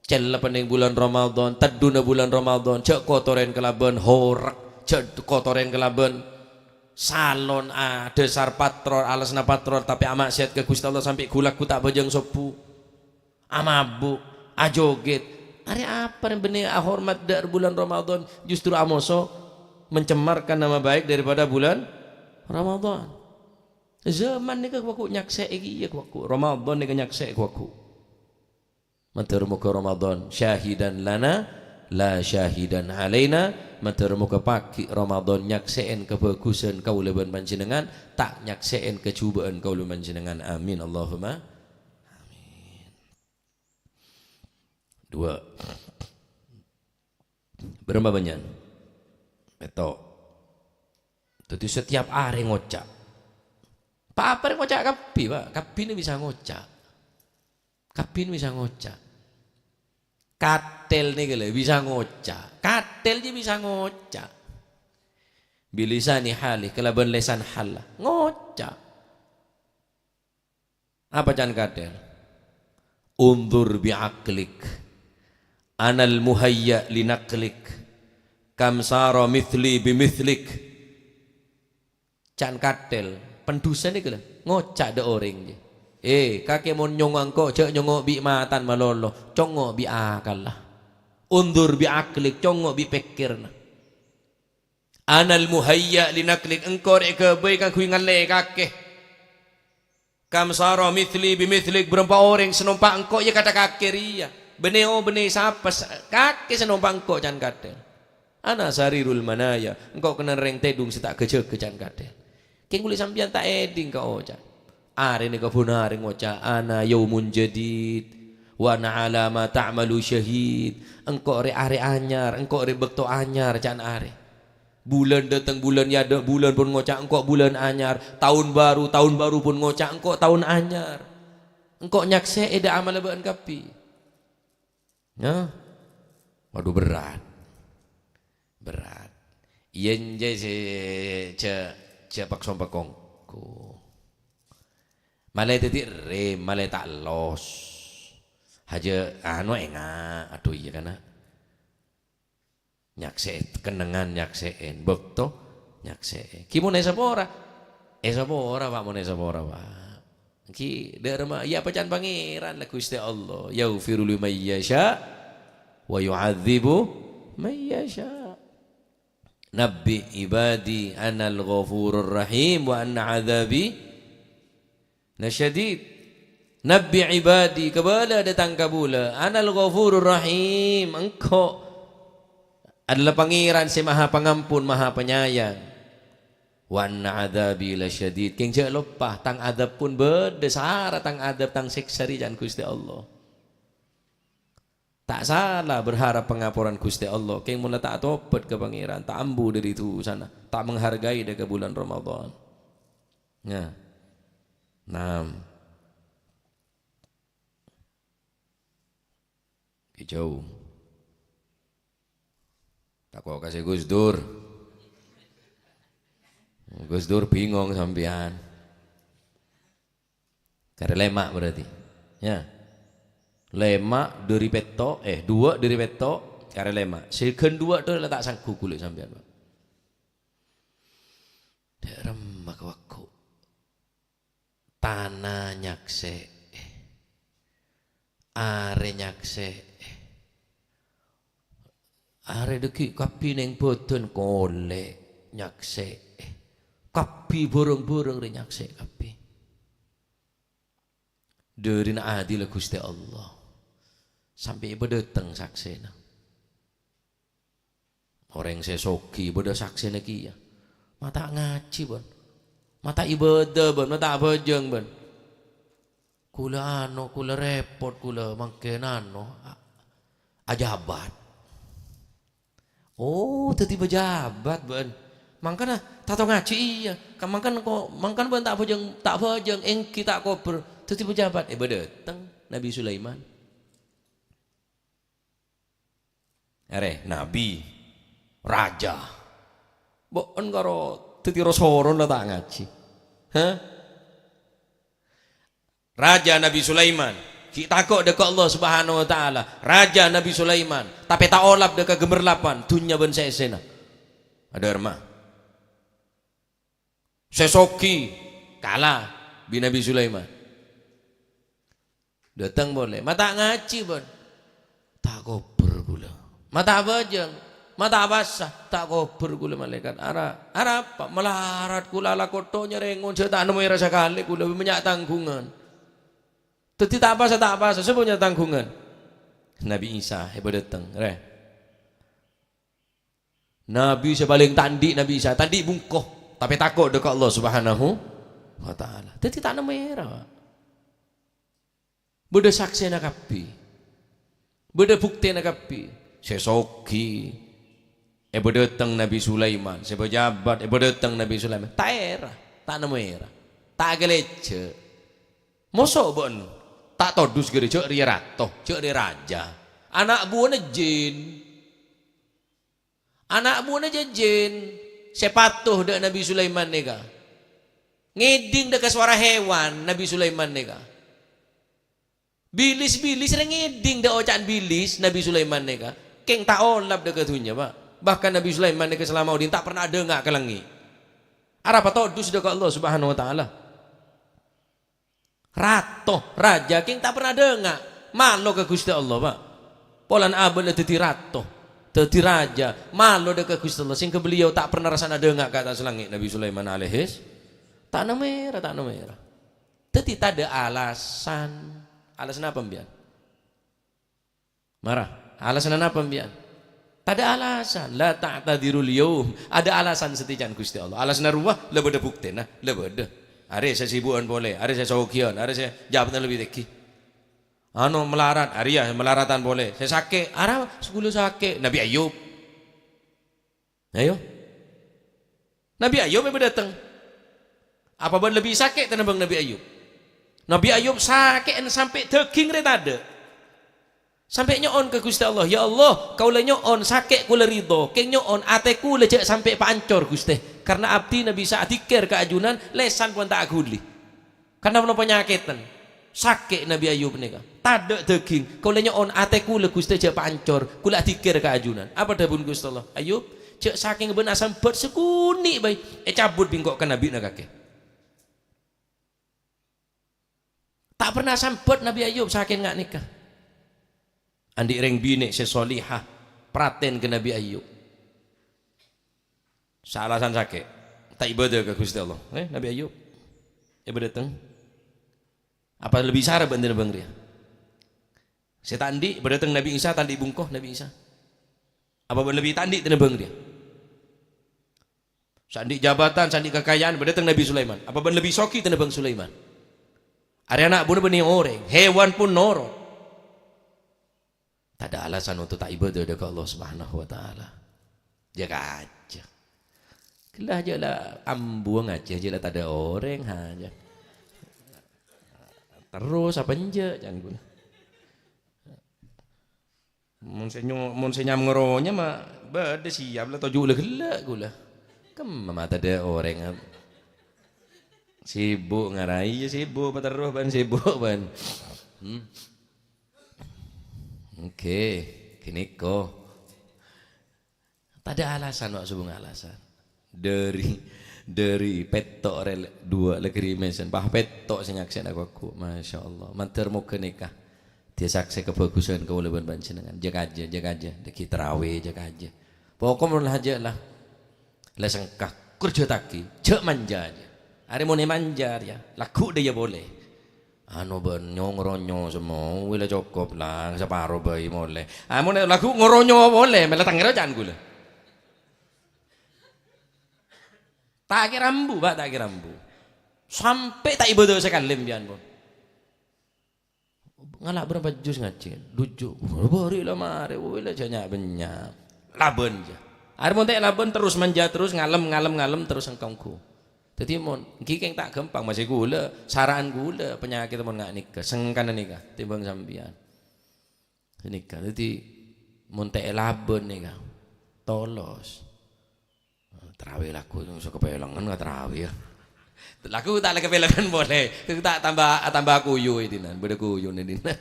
Cellep neng bulân Ramadan, teddhuna bulân Ramadan, jhâ' kotorèn kalabân horek, jhâ' kotorèn kalabân salon, a, dhâsar patrol, alasanna patrol, tapè ama'siyat ka Ghustè Allah sampè' ghu-lagghu ta' abhâjâng sobbhu. Amabu', ajogèt. Arè apa rè bânnè ahormat dâ' bulân Ramadan, justru amoso mencemarkan nama baik daripada bulân Ramadan. Zaman nèka ghu-lagghu nyaksè'è kèya ghu-lagghu. Ramadan nèka nyaksè'è ghu-lagghu. Mator moghâ Ramadan syahidan lana, la syahidan alaina. Mator moghâ pagghi' Ramadan nyaksè'èn kabhâghusân kaulâ bân panjhennengngan, ta' nyaksè'èn kajhubâ'ân kaulâ bân panjhennengngan. Amin, Allahumma amin. Dua. Bârâmpa bânnya'an? Pètto'. Dhâddhi, setiap arè ngoca'. Pa-apa rè ngoca' kabbhi, Pak. Kabbhina bisa ngoca'. Kabbhina bisa ngoca'. Katèl nèka lho bisa ngoca'. Katèl jiyâ bisa ngoca'. Bilisani halih, kalabân lèsan hal. Ngoca'. Apa can katèl? Unzur bi aqlik. Anal muhayya li naqlik. Kam sara mithli bi mithlik. Can katèl, pendhusa nèka lho, ngoca' dâ' orèng, jiyâ. "Eh, kakè mon nyongngo' engko', jhâ' nyongngo' bi' matana malolo, congngo' bi' akalla. Unzur bi aqlik, congngo' bi' pèkkèrra. Anal muhayya li naqlik, engko' rè èghâbây kaangghuy ngallè kakè. Kam sara mithli bi mithlik, bârâmpa orèng sè nompa' engko' iyâ kadhâ' kakè rèya. Bânnè-obânnè sapa s-, kakè sè nompa' engko', can katèl. Ana sarirul manaya, engko' kennèng rèng tèdung sè ta' ghâjâghâ, can katèl. Kèng kulâ sampèyan ta' èdhing ka oca'. Arè nèka bhuna arè ngoca', 'Ana yaumun jadid, wa ana 'ala ma ta'malu syahid.' Engko' rè arè anyar, engko' rè bâkto anyar, can arè. Bulân dâteng, bulân èadâ', bulân pon ngoca' engko' bulân anyar. Taon baru, taon baru pon ngoca' engko' taon anyar. Engko' nyaksè'è dâ' amalla bâ'ân kabbhi. Yâ? Waduh, berat. Berat. Iyâ, enjâ' sè jhâ', jhâ' pakso-pakongko. Malè dhâddhi rèm, malè ta' los. Hajâ anu enga', adhu iyâ kana'. Nyaksè'è kennengngan, nyaksè'è bâkto, nyaksè'è. Ghi mon èsapora? Èsapora, Pak, mon èsapora, Pak. Ghi dâ' remma, iyâ apa can Pangèran la Ghustè Allah. Yaghfiru liman yasha' wa yu'adzibu man yasha'. Nabbi' ibadi anal ghafurur rahim wa anna adzabi lasyadid. "Nabbi' ibadi, kabâlâ dâ' tang kabulâ, anal ghafurur rahim, engko' adalah Pangèran sè Maha Pangampon, Maha Penyayang. Wa anna adzabi lasyadid, kèng jhâ' loppa, tang adzâb pon bâdâ, sara tang adzâb, tang sèksa rèya ca'na Ghustè Allah." Ta' sala berharap pangaporan Ghustè Allah, kèng mon la ta' atobhât ka Pangèran, ta' ambu dâri dhusana, ta' menghargai dâ' ka bulân Ramadan. Nya. Enam. Kèjhâ. Tako' ka sè Gus Dur. Gus Dur bingung sampèyan. Karè lèma' berarti. Ya. Lèma' dâri pètto', eh, duwâ' dâri pètto', karè lèma'. Sè ghân duwâ' dâ' la ta' sangghup ghulâ sampèyan, Pak. Dâ' remma ka waggu. Tana nyaksè'è. Arè nyaksè'è. Arè dâggi' kabbhi neng bâdân kolè' nyaksè'è. Kabbhi bhârâng-bhârâng rè nyaksè' kabbhi. Dârina adilla Ghustè Allah. Sampè' èpadâteng saksèna. Orèng sè soghi bâdâ saksèna kèya. Ma' ta' ngajhi, bân. Ma' ta' ibâdâ, bân. Ma' ta' abhâjâng, bân. Kaulâ ano, kaulâ rèpot, kaulâ mangkèn ano, a-, ajâbât. Oh, dhâddhi pajâbât, bân. Mangkana ta' tao ngajhi, iyâ. Ka-, mangkana ko-, mangkana bân ta' abhâjâng, ta' abhâjâng, èngghi ta' kobâr. Dhâddhi pajâbât. Èpadâteng Nabbhi Sulaiman. Arè, nabbhi, rajâ. Bâ'en karo dhâddhi ro-soro la ta' ngajhi. Hah? Rajâ Nabbhi Sulaiman, ghi' tako' dâ' ka Allah Subhanahu wa Ta'ala. Rajâ Nabbhi Sulaiman, tapè ta' olap dâ' ka gemerlapan, dhunnya bân sè èssèna. Adâ' remma. Sè soghi kala bi' Nabbhi Sulaiman. Dâteng polè, "Ma' ta' ngajhi, bân?" "Ta' kobâr kaulâ." "Ma' ta' abhâjâng? Ma' ta' apowasa?" "Ta' kobâr kaulâ, Malaèkat." "Ara-, arapa?" "Malarat kaulâ alako tho nyarèngon, jhâ' ta' nemmo èra sakalè kaulâ, bânnya' tangghungan." "Dhâddhi ta' apowasa, ta' apowasa, sapa bânnya' tangghungan?" Nabbhi Isa èpadâteng, rè. Nabbhi sè palèng ta' andi', Nabbhi Isa, ta' andi' bungko, tapè tako' dâ' ka Allah Subhanahu wa Ta'ala. Dhâddhi ta' nemmo èra, Pak. Bâdâ saksèna kabbhi. Bâdâ buktèna kabbhi. Sè soghi èpadâteng Nabbhi Sulaiman, sè pajâbât èpadâteng Nabbhi Sulaiman. Ta' èra, ta' nemmo èra. Ta' aghâlejjhâ'. Moso' bâ'en ta' todus ghâriyâ, jhâ' rèya rato, jhâ' rèya rajâ. Ana' buwâna jin. Ana' buwâna jin sè pato dâ' Nabbhi Sulaiman nèka. Ngèdhing dâ' ka sowara hèwan Nabbhi Sulaiman nèka. Bilis-bilis rè ngèdhing dâ' oca'na bilis Nabbhi Sulaiman nèka. Kèng ta' olap dâ' ka dhunnya, Pak. Bahkan Nabbhi Sulaiman nèka salama odi'na ta' pernah adhânga' ka langngè'. Arapa todus dâ' ka Allah Subhanahu wa Ta'ala. Rato, rajâ, kèng ta' pernah adhânga'. Malo ka Ghustè Allah, Pak. Polana abâ'na dhâddhi rato, dhâddhi rajâ, malo dâ' ka Ghustè Allah. Sèngghâ beliau ta' pernah rassana adhânga' ka attas langngè' Nabbhi Sulaiman alaihis. Ta' nemmo èra, ta' nemmo èra. Dhâddhi tadâ' alasan. Alasan apa, mbiyan? Mara, alasanna napa, mbiyan? Tadâ' alasan. "La ta'tadzirul yaum." Adâ' alasan satèya ca'na Ghustè Allah. Alasanna rowa, la bâdâ buktèna, la bâdâ. Arè sè sibu'ân polè, arè sè sogiyân, arè sè jâbâtanna lebbi tèngghi. Ano, malarat, arèya malaradhân polè. Sè sakè', ara, sè ghulâ sakè'. Nabbhi Ayub. Ayo. Nabbhi Ayub èpadâteng. Apa bâ'en lebbi sakè' tènambhâng Nabbhi Ayub? Nabbhi Ayub sakè'na sampè' dhâghing rè tadâ'. Sampè' nyo'on ka Ghustè Allah, "Ya Allah, kaulâ nyo'on sakè' kaulâ ridho, kèng nyo'on atè kaulâ jhâ' sampè' paancor, Ghustè. Karna abdhina bisa adzikkèr ka ajunan, lèsan pon ta' aghuli." Kan napa-napa nyakèdhân, sakè' Nabbhi Ayub nèka. Tadâ' dhâghing, kaulâ nyo'on atè kaulâ, Ghustè, jhâ' paancor, kaulâ adzikkèr ka ajunan. Apa dhâbuna Ghustè Allah? "Ayub, jhâ' sakèng bâ'en asambhât sakonè' bhâi, ècabut bi' engko' ka nabbhina kakè." Ta' pernah asambhât Nabbhi Ayub sakèng nga' nèka. Andi' rèng binè' sè solihah, pratèn ka Nabbhi Ayub. Saalasan sakè', ta' ibâdâ ka Ghustè Allah. Eh, Nabbhi Ayub èpadâteng. Apa lebbi sara bân tènèbâng rèya? Sè ta' andi', bâdâ teng Nabbhi Isa, ta' andi' bungko Nabbhi Isa. Apa bân lebbi ta' andi' tènèbâng rèya? Sè andi' jabatan, sè andi' kakaja'an, bâdâ teng Nabbhi Sulaiman. Apa bân lebbi soghi tènèbâng Sulaiman? Arè ana' buna bânnè orèng, hewan pun noro'. Tadâ' alasan untuk ta' ibadah dâ' ka Allah Subhanahu wa Ta'ala. Jâ' kajâ. Ghellâ' jâ' la ambuwâng ajâ, jâ' la tadâ' orèng ajâ. Terros apa enjâ', can ghulâ. Mon sè nyo-, mon sè nyam-ngaronyam ma' bâdâ siyap la toju' la ghellâ' ghulâ. Kemma ma' tadâ' orèng. Sibuk ngarai, iyâ sibuk, paterro bân sibuk bân. Hmm. Oke, ghânèka. Tadâ' alasan, Pak, sobung alasan. Dâri, dâri pètto' rè, duwâ' lè ghâri mèsen. Pas pètto' sè nyaksèna ghu-lagghu. Masya Allah. Mandhâr moghâ nèka dhâddhi saksè kabhâghusân kaulâ bân panjhennengngan. Jâ' kajâ, jâ' kajâ. Dâggi' tarawè, jâ' kajâ. Pokok mon la jâ' la. La sengka. Kerjâtaghi. Jâ' manja, jâ'. Arè mon è manja, yâ. Lagghu' dâ' iyâ polè. Anu bân nyong-ronyo semmo, wila cokop la, saparo bhâi molè. Amun lagghu' ngoronyo polè, mèla tangghâr can ghulâ. Ta' kèra ambu, Pak, ta' kèra ambu. Sampè' ta' ibadah sakalè, sampèyan pon. Ngala' bârâmpa jus ngajhi, duju. Bâri' la marè, wila jâ' nya'-bânnya'. Labân, jâ. Arè mon ta' labân terros manja terros, ngalem, ngalem, ngalem terros engko' ongghu. Dâddhi mon, ènggi kèng ta' ghâmpang, masè ghulâ, sara'an ghulâ, panyakèt mon nga' nèka, sengkana nèka, tèmbhâng sampèyan. Nèka, dâddhi mon ta' èlabân nèka, tolos. Tarawè lagghu' sè kapèlengan ka tarawè, yâ. Lagghu' ta' la kapèlengan polè, ta' tamba, atamba kuyu è dinna', bâdâ kuyuna è dinna'.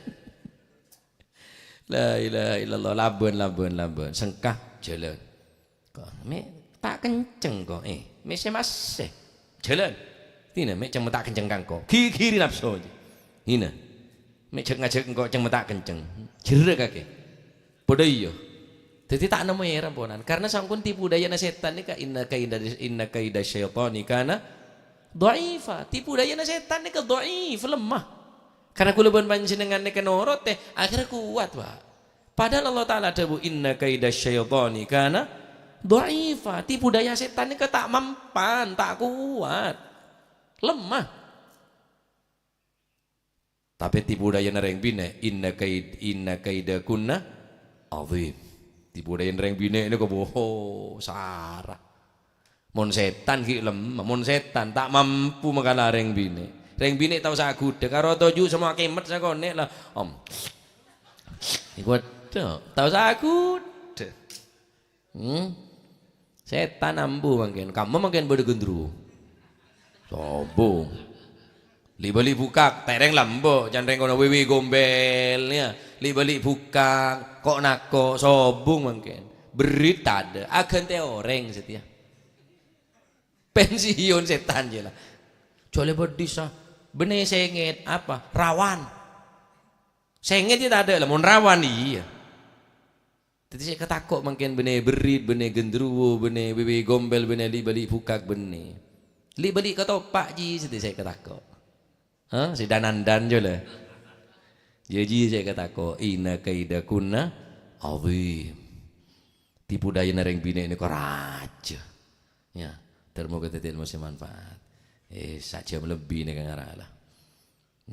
La ilaha illallah, labân, labân, labân, sengka, jhâlân. Kok, mè' ta' kenceng kok, eh, mè' sè massè. Jhâlân. Dinna, mè' cèng ta' kenceng kangko. Ghighiri napso. Dinna. Mè' jhâk-ngajhâk engko' cèng ta' kenceng. Jhârâ kakè. Padâ iyâ. Dâddhi ta' nemmo èra, ponan. Karna sampon tipu dayana sètan nèka, inna kaida, inna kaida syaitani kana dha'ifa. Tipu dayana sètan nèka dhaif, lemah. Karna kaulâ bân panjhennengngan nèka norot, eh, akhirnya kuat, Pak. Padahal Allah Ta'ala adhâbu, "Inna kaida syaitani kana dha'ifa." Tipu daya sètan nèka ta' mampan, ta' kowat. Lemah. Tapè tipu dayana rèng binè', "Inna kaid-, inna kaidakunna azim." Tipu dayana rèng binè' nèka, boh, sara. Mon sètan ghi' lemah, mon sètan ta' mampu makala rèng binè'. Rèng binè' tao sagudhâ, karo toju' semmo kèmet sakonè' la, om. Iku wedhâ, tao sagudhâ. Hmm? Sètan ambu mangkèn, kamma mangkèn bâdâ gendruwo. Sobung. Li'-bâli' bukak, tèrèng lambâ', can rèng kono wèwè gombel, yâ. Li'-bâli' bukak, ko'-nako', sobung mangkèn. Berrit tadâ', aghântè orèng satèya. Pensiun sètan jâ la. Jhâlè bâdhisa, bânnè sèngèt, apa? Rawan. Sèngèt jâ tadâ' la, mon rawan iyâ. Dâddhi sè èkatako' mangkèn bânnè berrit, bânnè gendruwo, bânnè wèwè gombel, bânnè li'-bâli' bukak bânnè. Li'-bâli' katopa' jiyâ sè èkatako'. Hah? Sè dan-andan jâ la. Jâ jiyâ sè èkatako'. Inna kaidakunna azim. Tipu dayana rèng binè' nèka rajâ. Yâ, ter-moghâ dhâddhi èlmo sè manfaat. Eh, sajjhâm lebbi nèka ngara la.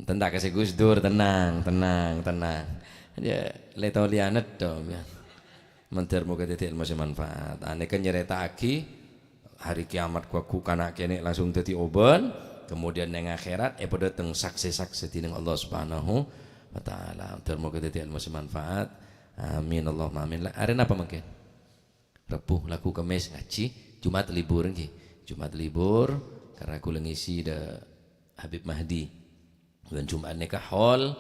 Enten ta' kasè Gus Dur, tenang, tenang, tenang. Yâ, lè tolèyan dong, yâ. Mandhâr moghâ dhâddhi èlmo sè manfaat. Anèka nyarèta'aghi hari kiamat ghu-lagghu kana' kènè' langsung dhâddhi obân, kemudian neng akhèrat èpadâteng saksè-saksè dhineng Allah Subhanahu wa Ta'ala. Mandhâr moghâ dhâddhi èlmo sè manfaat. Amin, Allahumma amin. La, arè napa mangkèn? Rebbhu, lagghu' Kemmès ngajhi, Jumat libur, ènggi. Jumat libur, karna kaulâ ngisi dâ' Habib Mahdi. Bulân Jumat nèka hol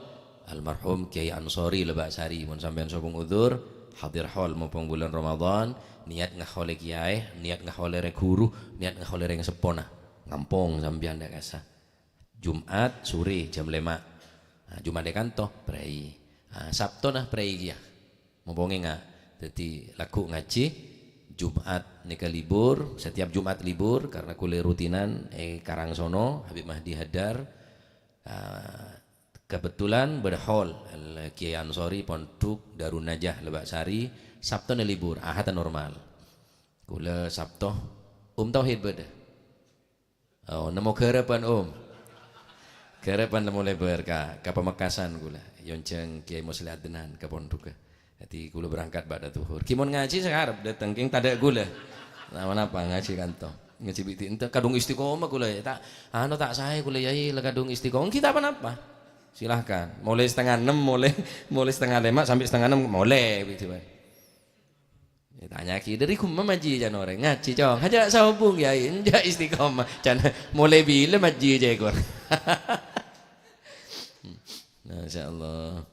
almarhum Kiai Ansori Lebak Sari. Mon sampèyan sobung udzur, hadir hol mumpung bulân Ramadan, niat ngaholè kiai, niat ngaholè rè ghuru, niat ngaholè rèng seppona. Ngampong sampèyan dâ' kassa. Jumat sorè jam lèma'. Nah, Jumat è kanto, prèi. Nah, Sabtona prèi kèya. Mumpung ènga', dhâddhi lagghu' ngajhi, Jumat nèka libur, setiap Jumat libur, karna kaulâ rutinan è Karangsono, Habib Mahdi hadir. Ah, Kebetulan bâdâ hol, Al-, Kiai Ansori, Pondhuk Darun Najah, Lebak Sari, Sabtona libur, Ahadda normal. Kaulâ Sabto, Om Tauhid bâdâ. Oh, nemmo ghârâbhân, Om. Ghârâbhân nemmo lèbâr ka, ka Pamekasan kaulâ. Èyonjhâng Kiai Musleh Adnan ka pondhughâ. Dhâddhi kaulâ berangkat bâdâ dhuhur. Ghi mon ngajhi sè arep dâteng, kèng tadâ' kaulâ. Napa-napa ngajhi kanto. Ngajhi bi' dinto, kadhung istiqomah kaulâ, yâ. Ta', anu, ta' saè kaulâ, Yai, la kadhung istiqomah. Ghi ta' pa-napa. Silahkan. Mulai setengah enam, mulai, mulai setengah lima sampai setengah enam, mulai, gitu, Pak. Yâ, tanya'aghi, "Dâri ghumma majhi, can orèng?" "Ngajhi, Cong." "Hajâ' sahubung, Yai." "Enjâ' istiqomah." Can, "Mulai bilâ majhi, cèkor?" Masya Allah.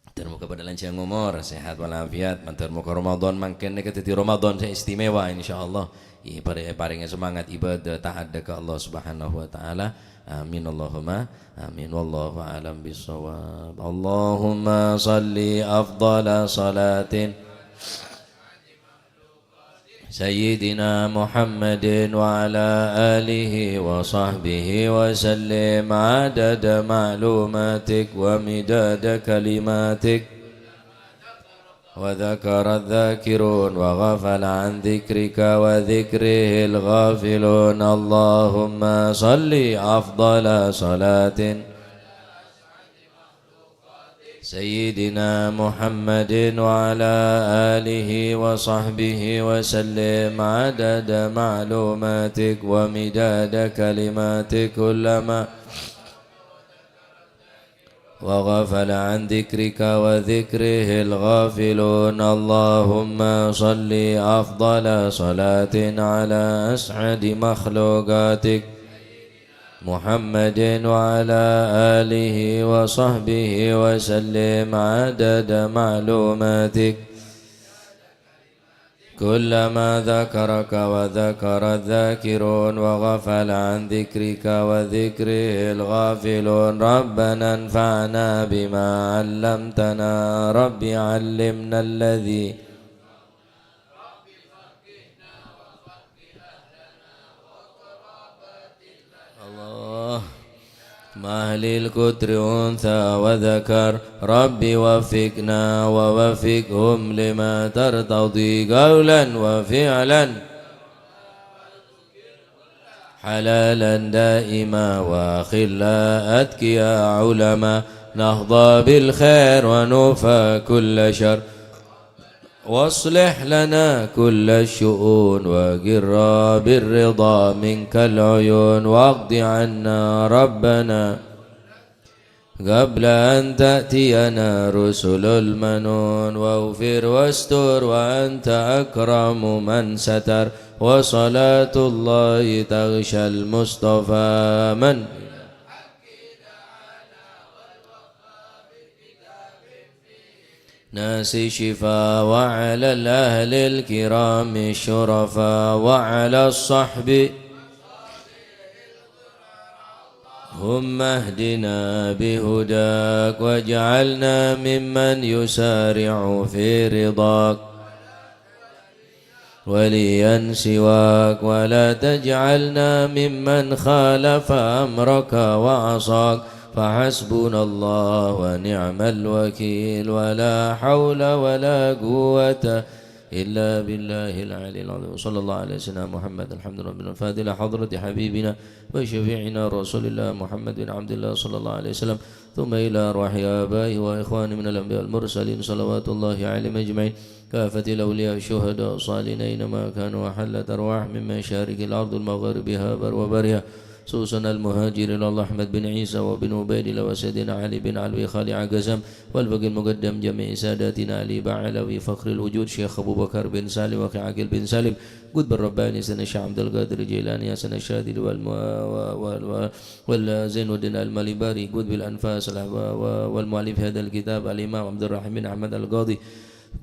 Mandhâr moghâ padâ lanjhâng omor, sehat walafiat. Mandhâr moghâ Ramadan mangkèn nèka dhâddhi Ramadan sè istimewa, insyaallah. Èparè-, èparèngè semangat ibadah ta'at ka Allah Subhanahu wa Ta'ala. Amin, Allahumma amin. Wallahu a'lam bishawab. Allahumma shalli afdhala shalatin Sayyidina Muhammadin wa ala alihi wa sahbihi wa sallim adada ma'lumatik wa midada kalimatik. Wa dzakara dzakirun wa ghafala an dzikrika wa dzikrihil ghafilun. Allahumma shalli afdhala shalatin Sayyidina Muhammadin wa ala alihi wa sahbihi wa sallim adada ma'lumatik wa midada kalimatik kullama wa ghafala an dzikrika wa dzikrihil ghafilun. Allahumma shalli afdhala shalatin ala as'adi makhluqatik Muhammadin wa ala alihi wa sahbihi wa sallim adada ma'lumatik. Kullama dzakaraka wa dzakara dzakirun wa ghafala an dzikrika wa dzikrihil ghafilun. Rabbana anfa'na bima 'allamtana. Rabbi 'allimna alladzi Allah. Mahlil kutri untha wa dzakar. Rabbi waffiqna wa waffiqhum lima tartadhi qaulan wa fi'lan. Halalan daima wa khilla atqiya ulama. Nahda bil khair wa nufa kulla syarr. وأصلح لنا كل الشؤون وقر بالرضا منك العيون واقض عنا ربنا قبل أن تأتينا رسل المنون واغفر واستر وأنت أكرم من ستر وصلاة الله تغشى المصطفى من الناس شفاء وعلى الأهل الكرام الشرفاء وعلى الصحب هم اهدنا بهداك واجعلنا ممن يسارع في رضاك وليا سواك ولا تجعلنا ممن خالف أمرك وعصاك فحسبنا الله ونعم الوكيل ولا حول ولا قوة إلا بالله العلي العظيم. وصلى الله على سيدنا محمد. الحمد لله رب العالمين. الفاتحة لحضرة حبيبنا وشفيعنا رسول الله محمد بن عبد الله صلى الله عليه وسلم. ثم إلى أرواح آبائه وإخوانه من الأنبياء والمرسلين صلوات الله عليهم أجمعين. كافة الأولياء الشهداء الصالحين أينما كانوا وحلت أرواحهم من مشارق الأرض ومغاربها بر وبرها، خصوصا المهاجر إلى الله أحمد بن عيسى وابن عبيد الله وسيدنا علي بن علوي خالع قسم والفقيه المقدم جميع ساداتنا علي بعلوي فخر الوجود شيخ أبو بكر بن سالم وأخي عقيل بن سالم قطب الرباني سيدنا الشيخ عبد القادر الجيلاني حسن الشاذلي والم-، و-، و-، و-، وال زين الدين المالباري قطب الأنفاس الأحباب و-، والمؤلف هذا الكتاب الإمام عبد الرحيم بن أحمد القاضي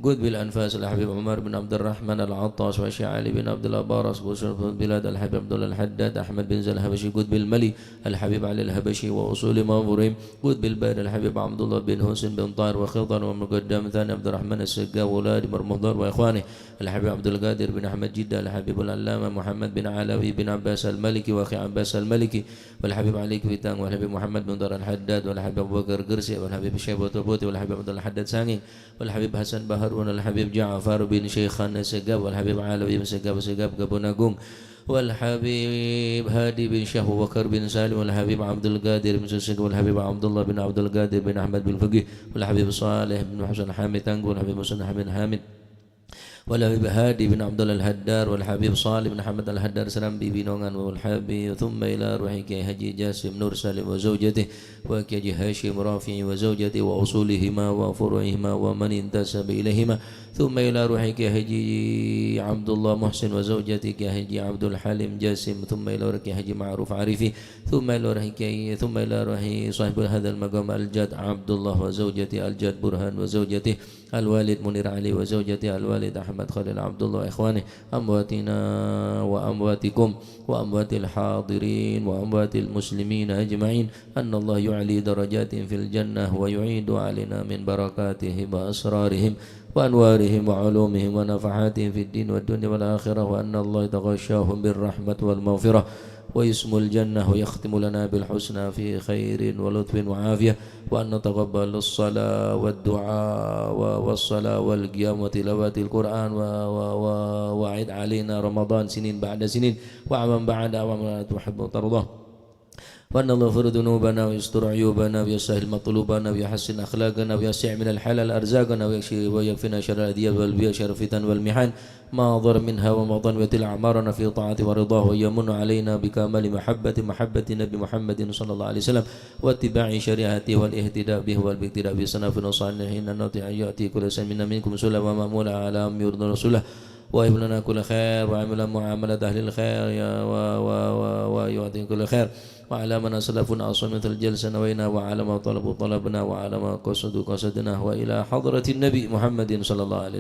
قطب الأنفاس الحبيب عمر بن عبد الرحمن العطاس والشيخ علي بن عبد الله باراس قطب البلاد الحبيب عبد الله الحداد أحمد بن زيد الحبشي قطب الملي الحبيب علي الحبشي وأصول مغفورهم قطب البلاد الحبيب عبد الله بن حسين بن طاهر وخضر ومقدم ثاني عبد الرحمن السقاف وأولاد مرمضان وإخوانه الحبيب عبد القادر بن أحمد جدة الحبيب العلامة محمد بن علوي بن عباس المالكي وأخي عباس المالكي والحبيب علي كويتانغ والحبيب محمد بن طاهر الحداد والحبيب أبو بكر قرسي والحبيب شيبة طوبوتي والحبيب عبد الله الحداد سانغينغ والحبيب حسن بحرون والحبيب جعفر بن شيخان السقاف والحبيب علوي بن سقاف سقاف كبون أغونغ والحبيب هادي بن شيخ أبو بكر بن سالم والحبيب عبد القادر بن سقاف والحبيب عبد الله بن عبد القادر بن أحمد بن فقيه والحبيب صالح بن حسن حامد تانغو والحبيب حسن حامد حامد والحبيب هادي بن عبد الله الحداد والحبيب صالح بن حمد الحداد سرامبي بنونغان والحبيب ثم إلى روح كي حاجي جاسم نور سالم وزوجته وكي حاجي هاشم رافعي وزوجته وأصولهما وفروعهما ومن انتسب إليهما ثم إلى روح كي حاجي عبد الله محسن وزوجته كي حاجي عبد الحليم جاسم ثم إلى روح كي حاجي معروف عارفي ثم إلى روح كي ثم إلى روح صاحب هذا المقام الجد عبد الله وزوجته الجد برهان وزوجته الوالد منير علي وزوجته الوالد أحمد خليل عبد الله وإخوانه أمواتنا وأمواتكم وأموات الحاضرين وأموات المسلمين أجمعين أن الله يعلي درجاتهم في الجنة ويعيد علينا من بركاتهم وأسرارهم وأنوارهم وعلومهم ونفحاتهم في الدين والدنيا والآخرة وأن الله يتغشاهم بالرحمة والمغفرة ويسمو الجنة ويختم لنا بالحسنى في خير ولطف وعافية وأن نتقبل الصلاة والدعاء و-، والصلاة والقيام وتلاوة القرآن و-، و-، و-، وأعد علينا رمضان سنين بعد سنين وعاما بعد عام ولا تحب ترضاه. وأن الله يغفر ذنوبنا ويستر عيوبنا ويسهل مطلوبنا ويحسن أخلاقنا ويوسع من الحلال أرزاقنا ويكشف ويكفينا شر الأذية والبلاء وشر الفتن والمحن ما ظهر منها وما بطن ويطيل أعمارنا في طاعته ورضاه ويمن علينا بكمال محبة محبة النبي محمد صلى الله عليه وسلم واتباع شريعته والاهتداء به والاقتداء بالسلف الصالحين أن نطيع يأتي كل سنة منا منكم سلم ومأمولة على أمر رسوله وهب لنا كل خير وعمل معاملة أهل الخير يا و-، و-، و-، ويعطي كل خير وعلى من أسلفنا أصمت الجلسة نوينا وعلى ما طلبوا طلبنا وعلى ما قصدوا قصدنا وإلى حضرة النبي محمد صلى الله عليه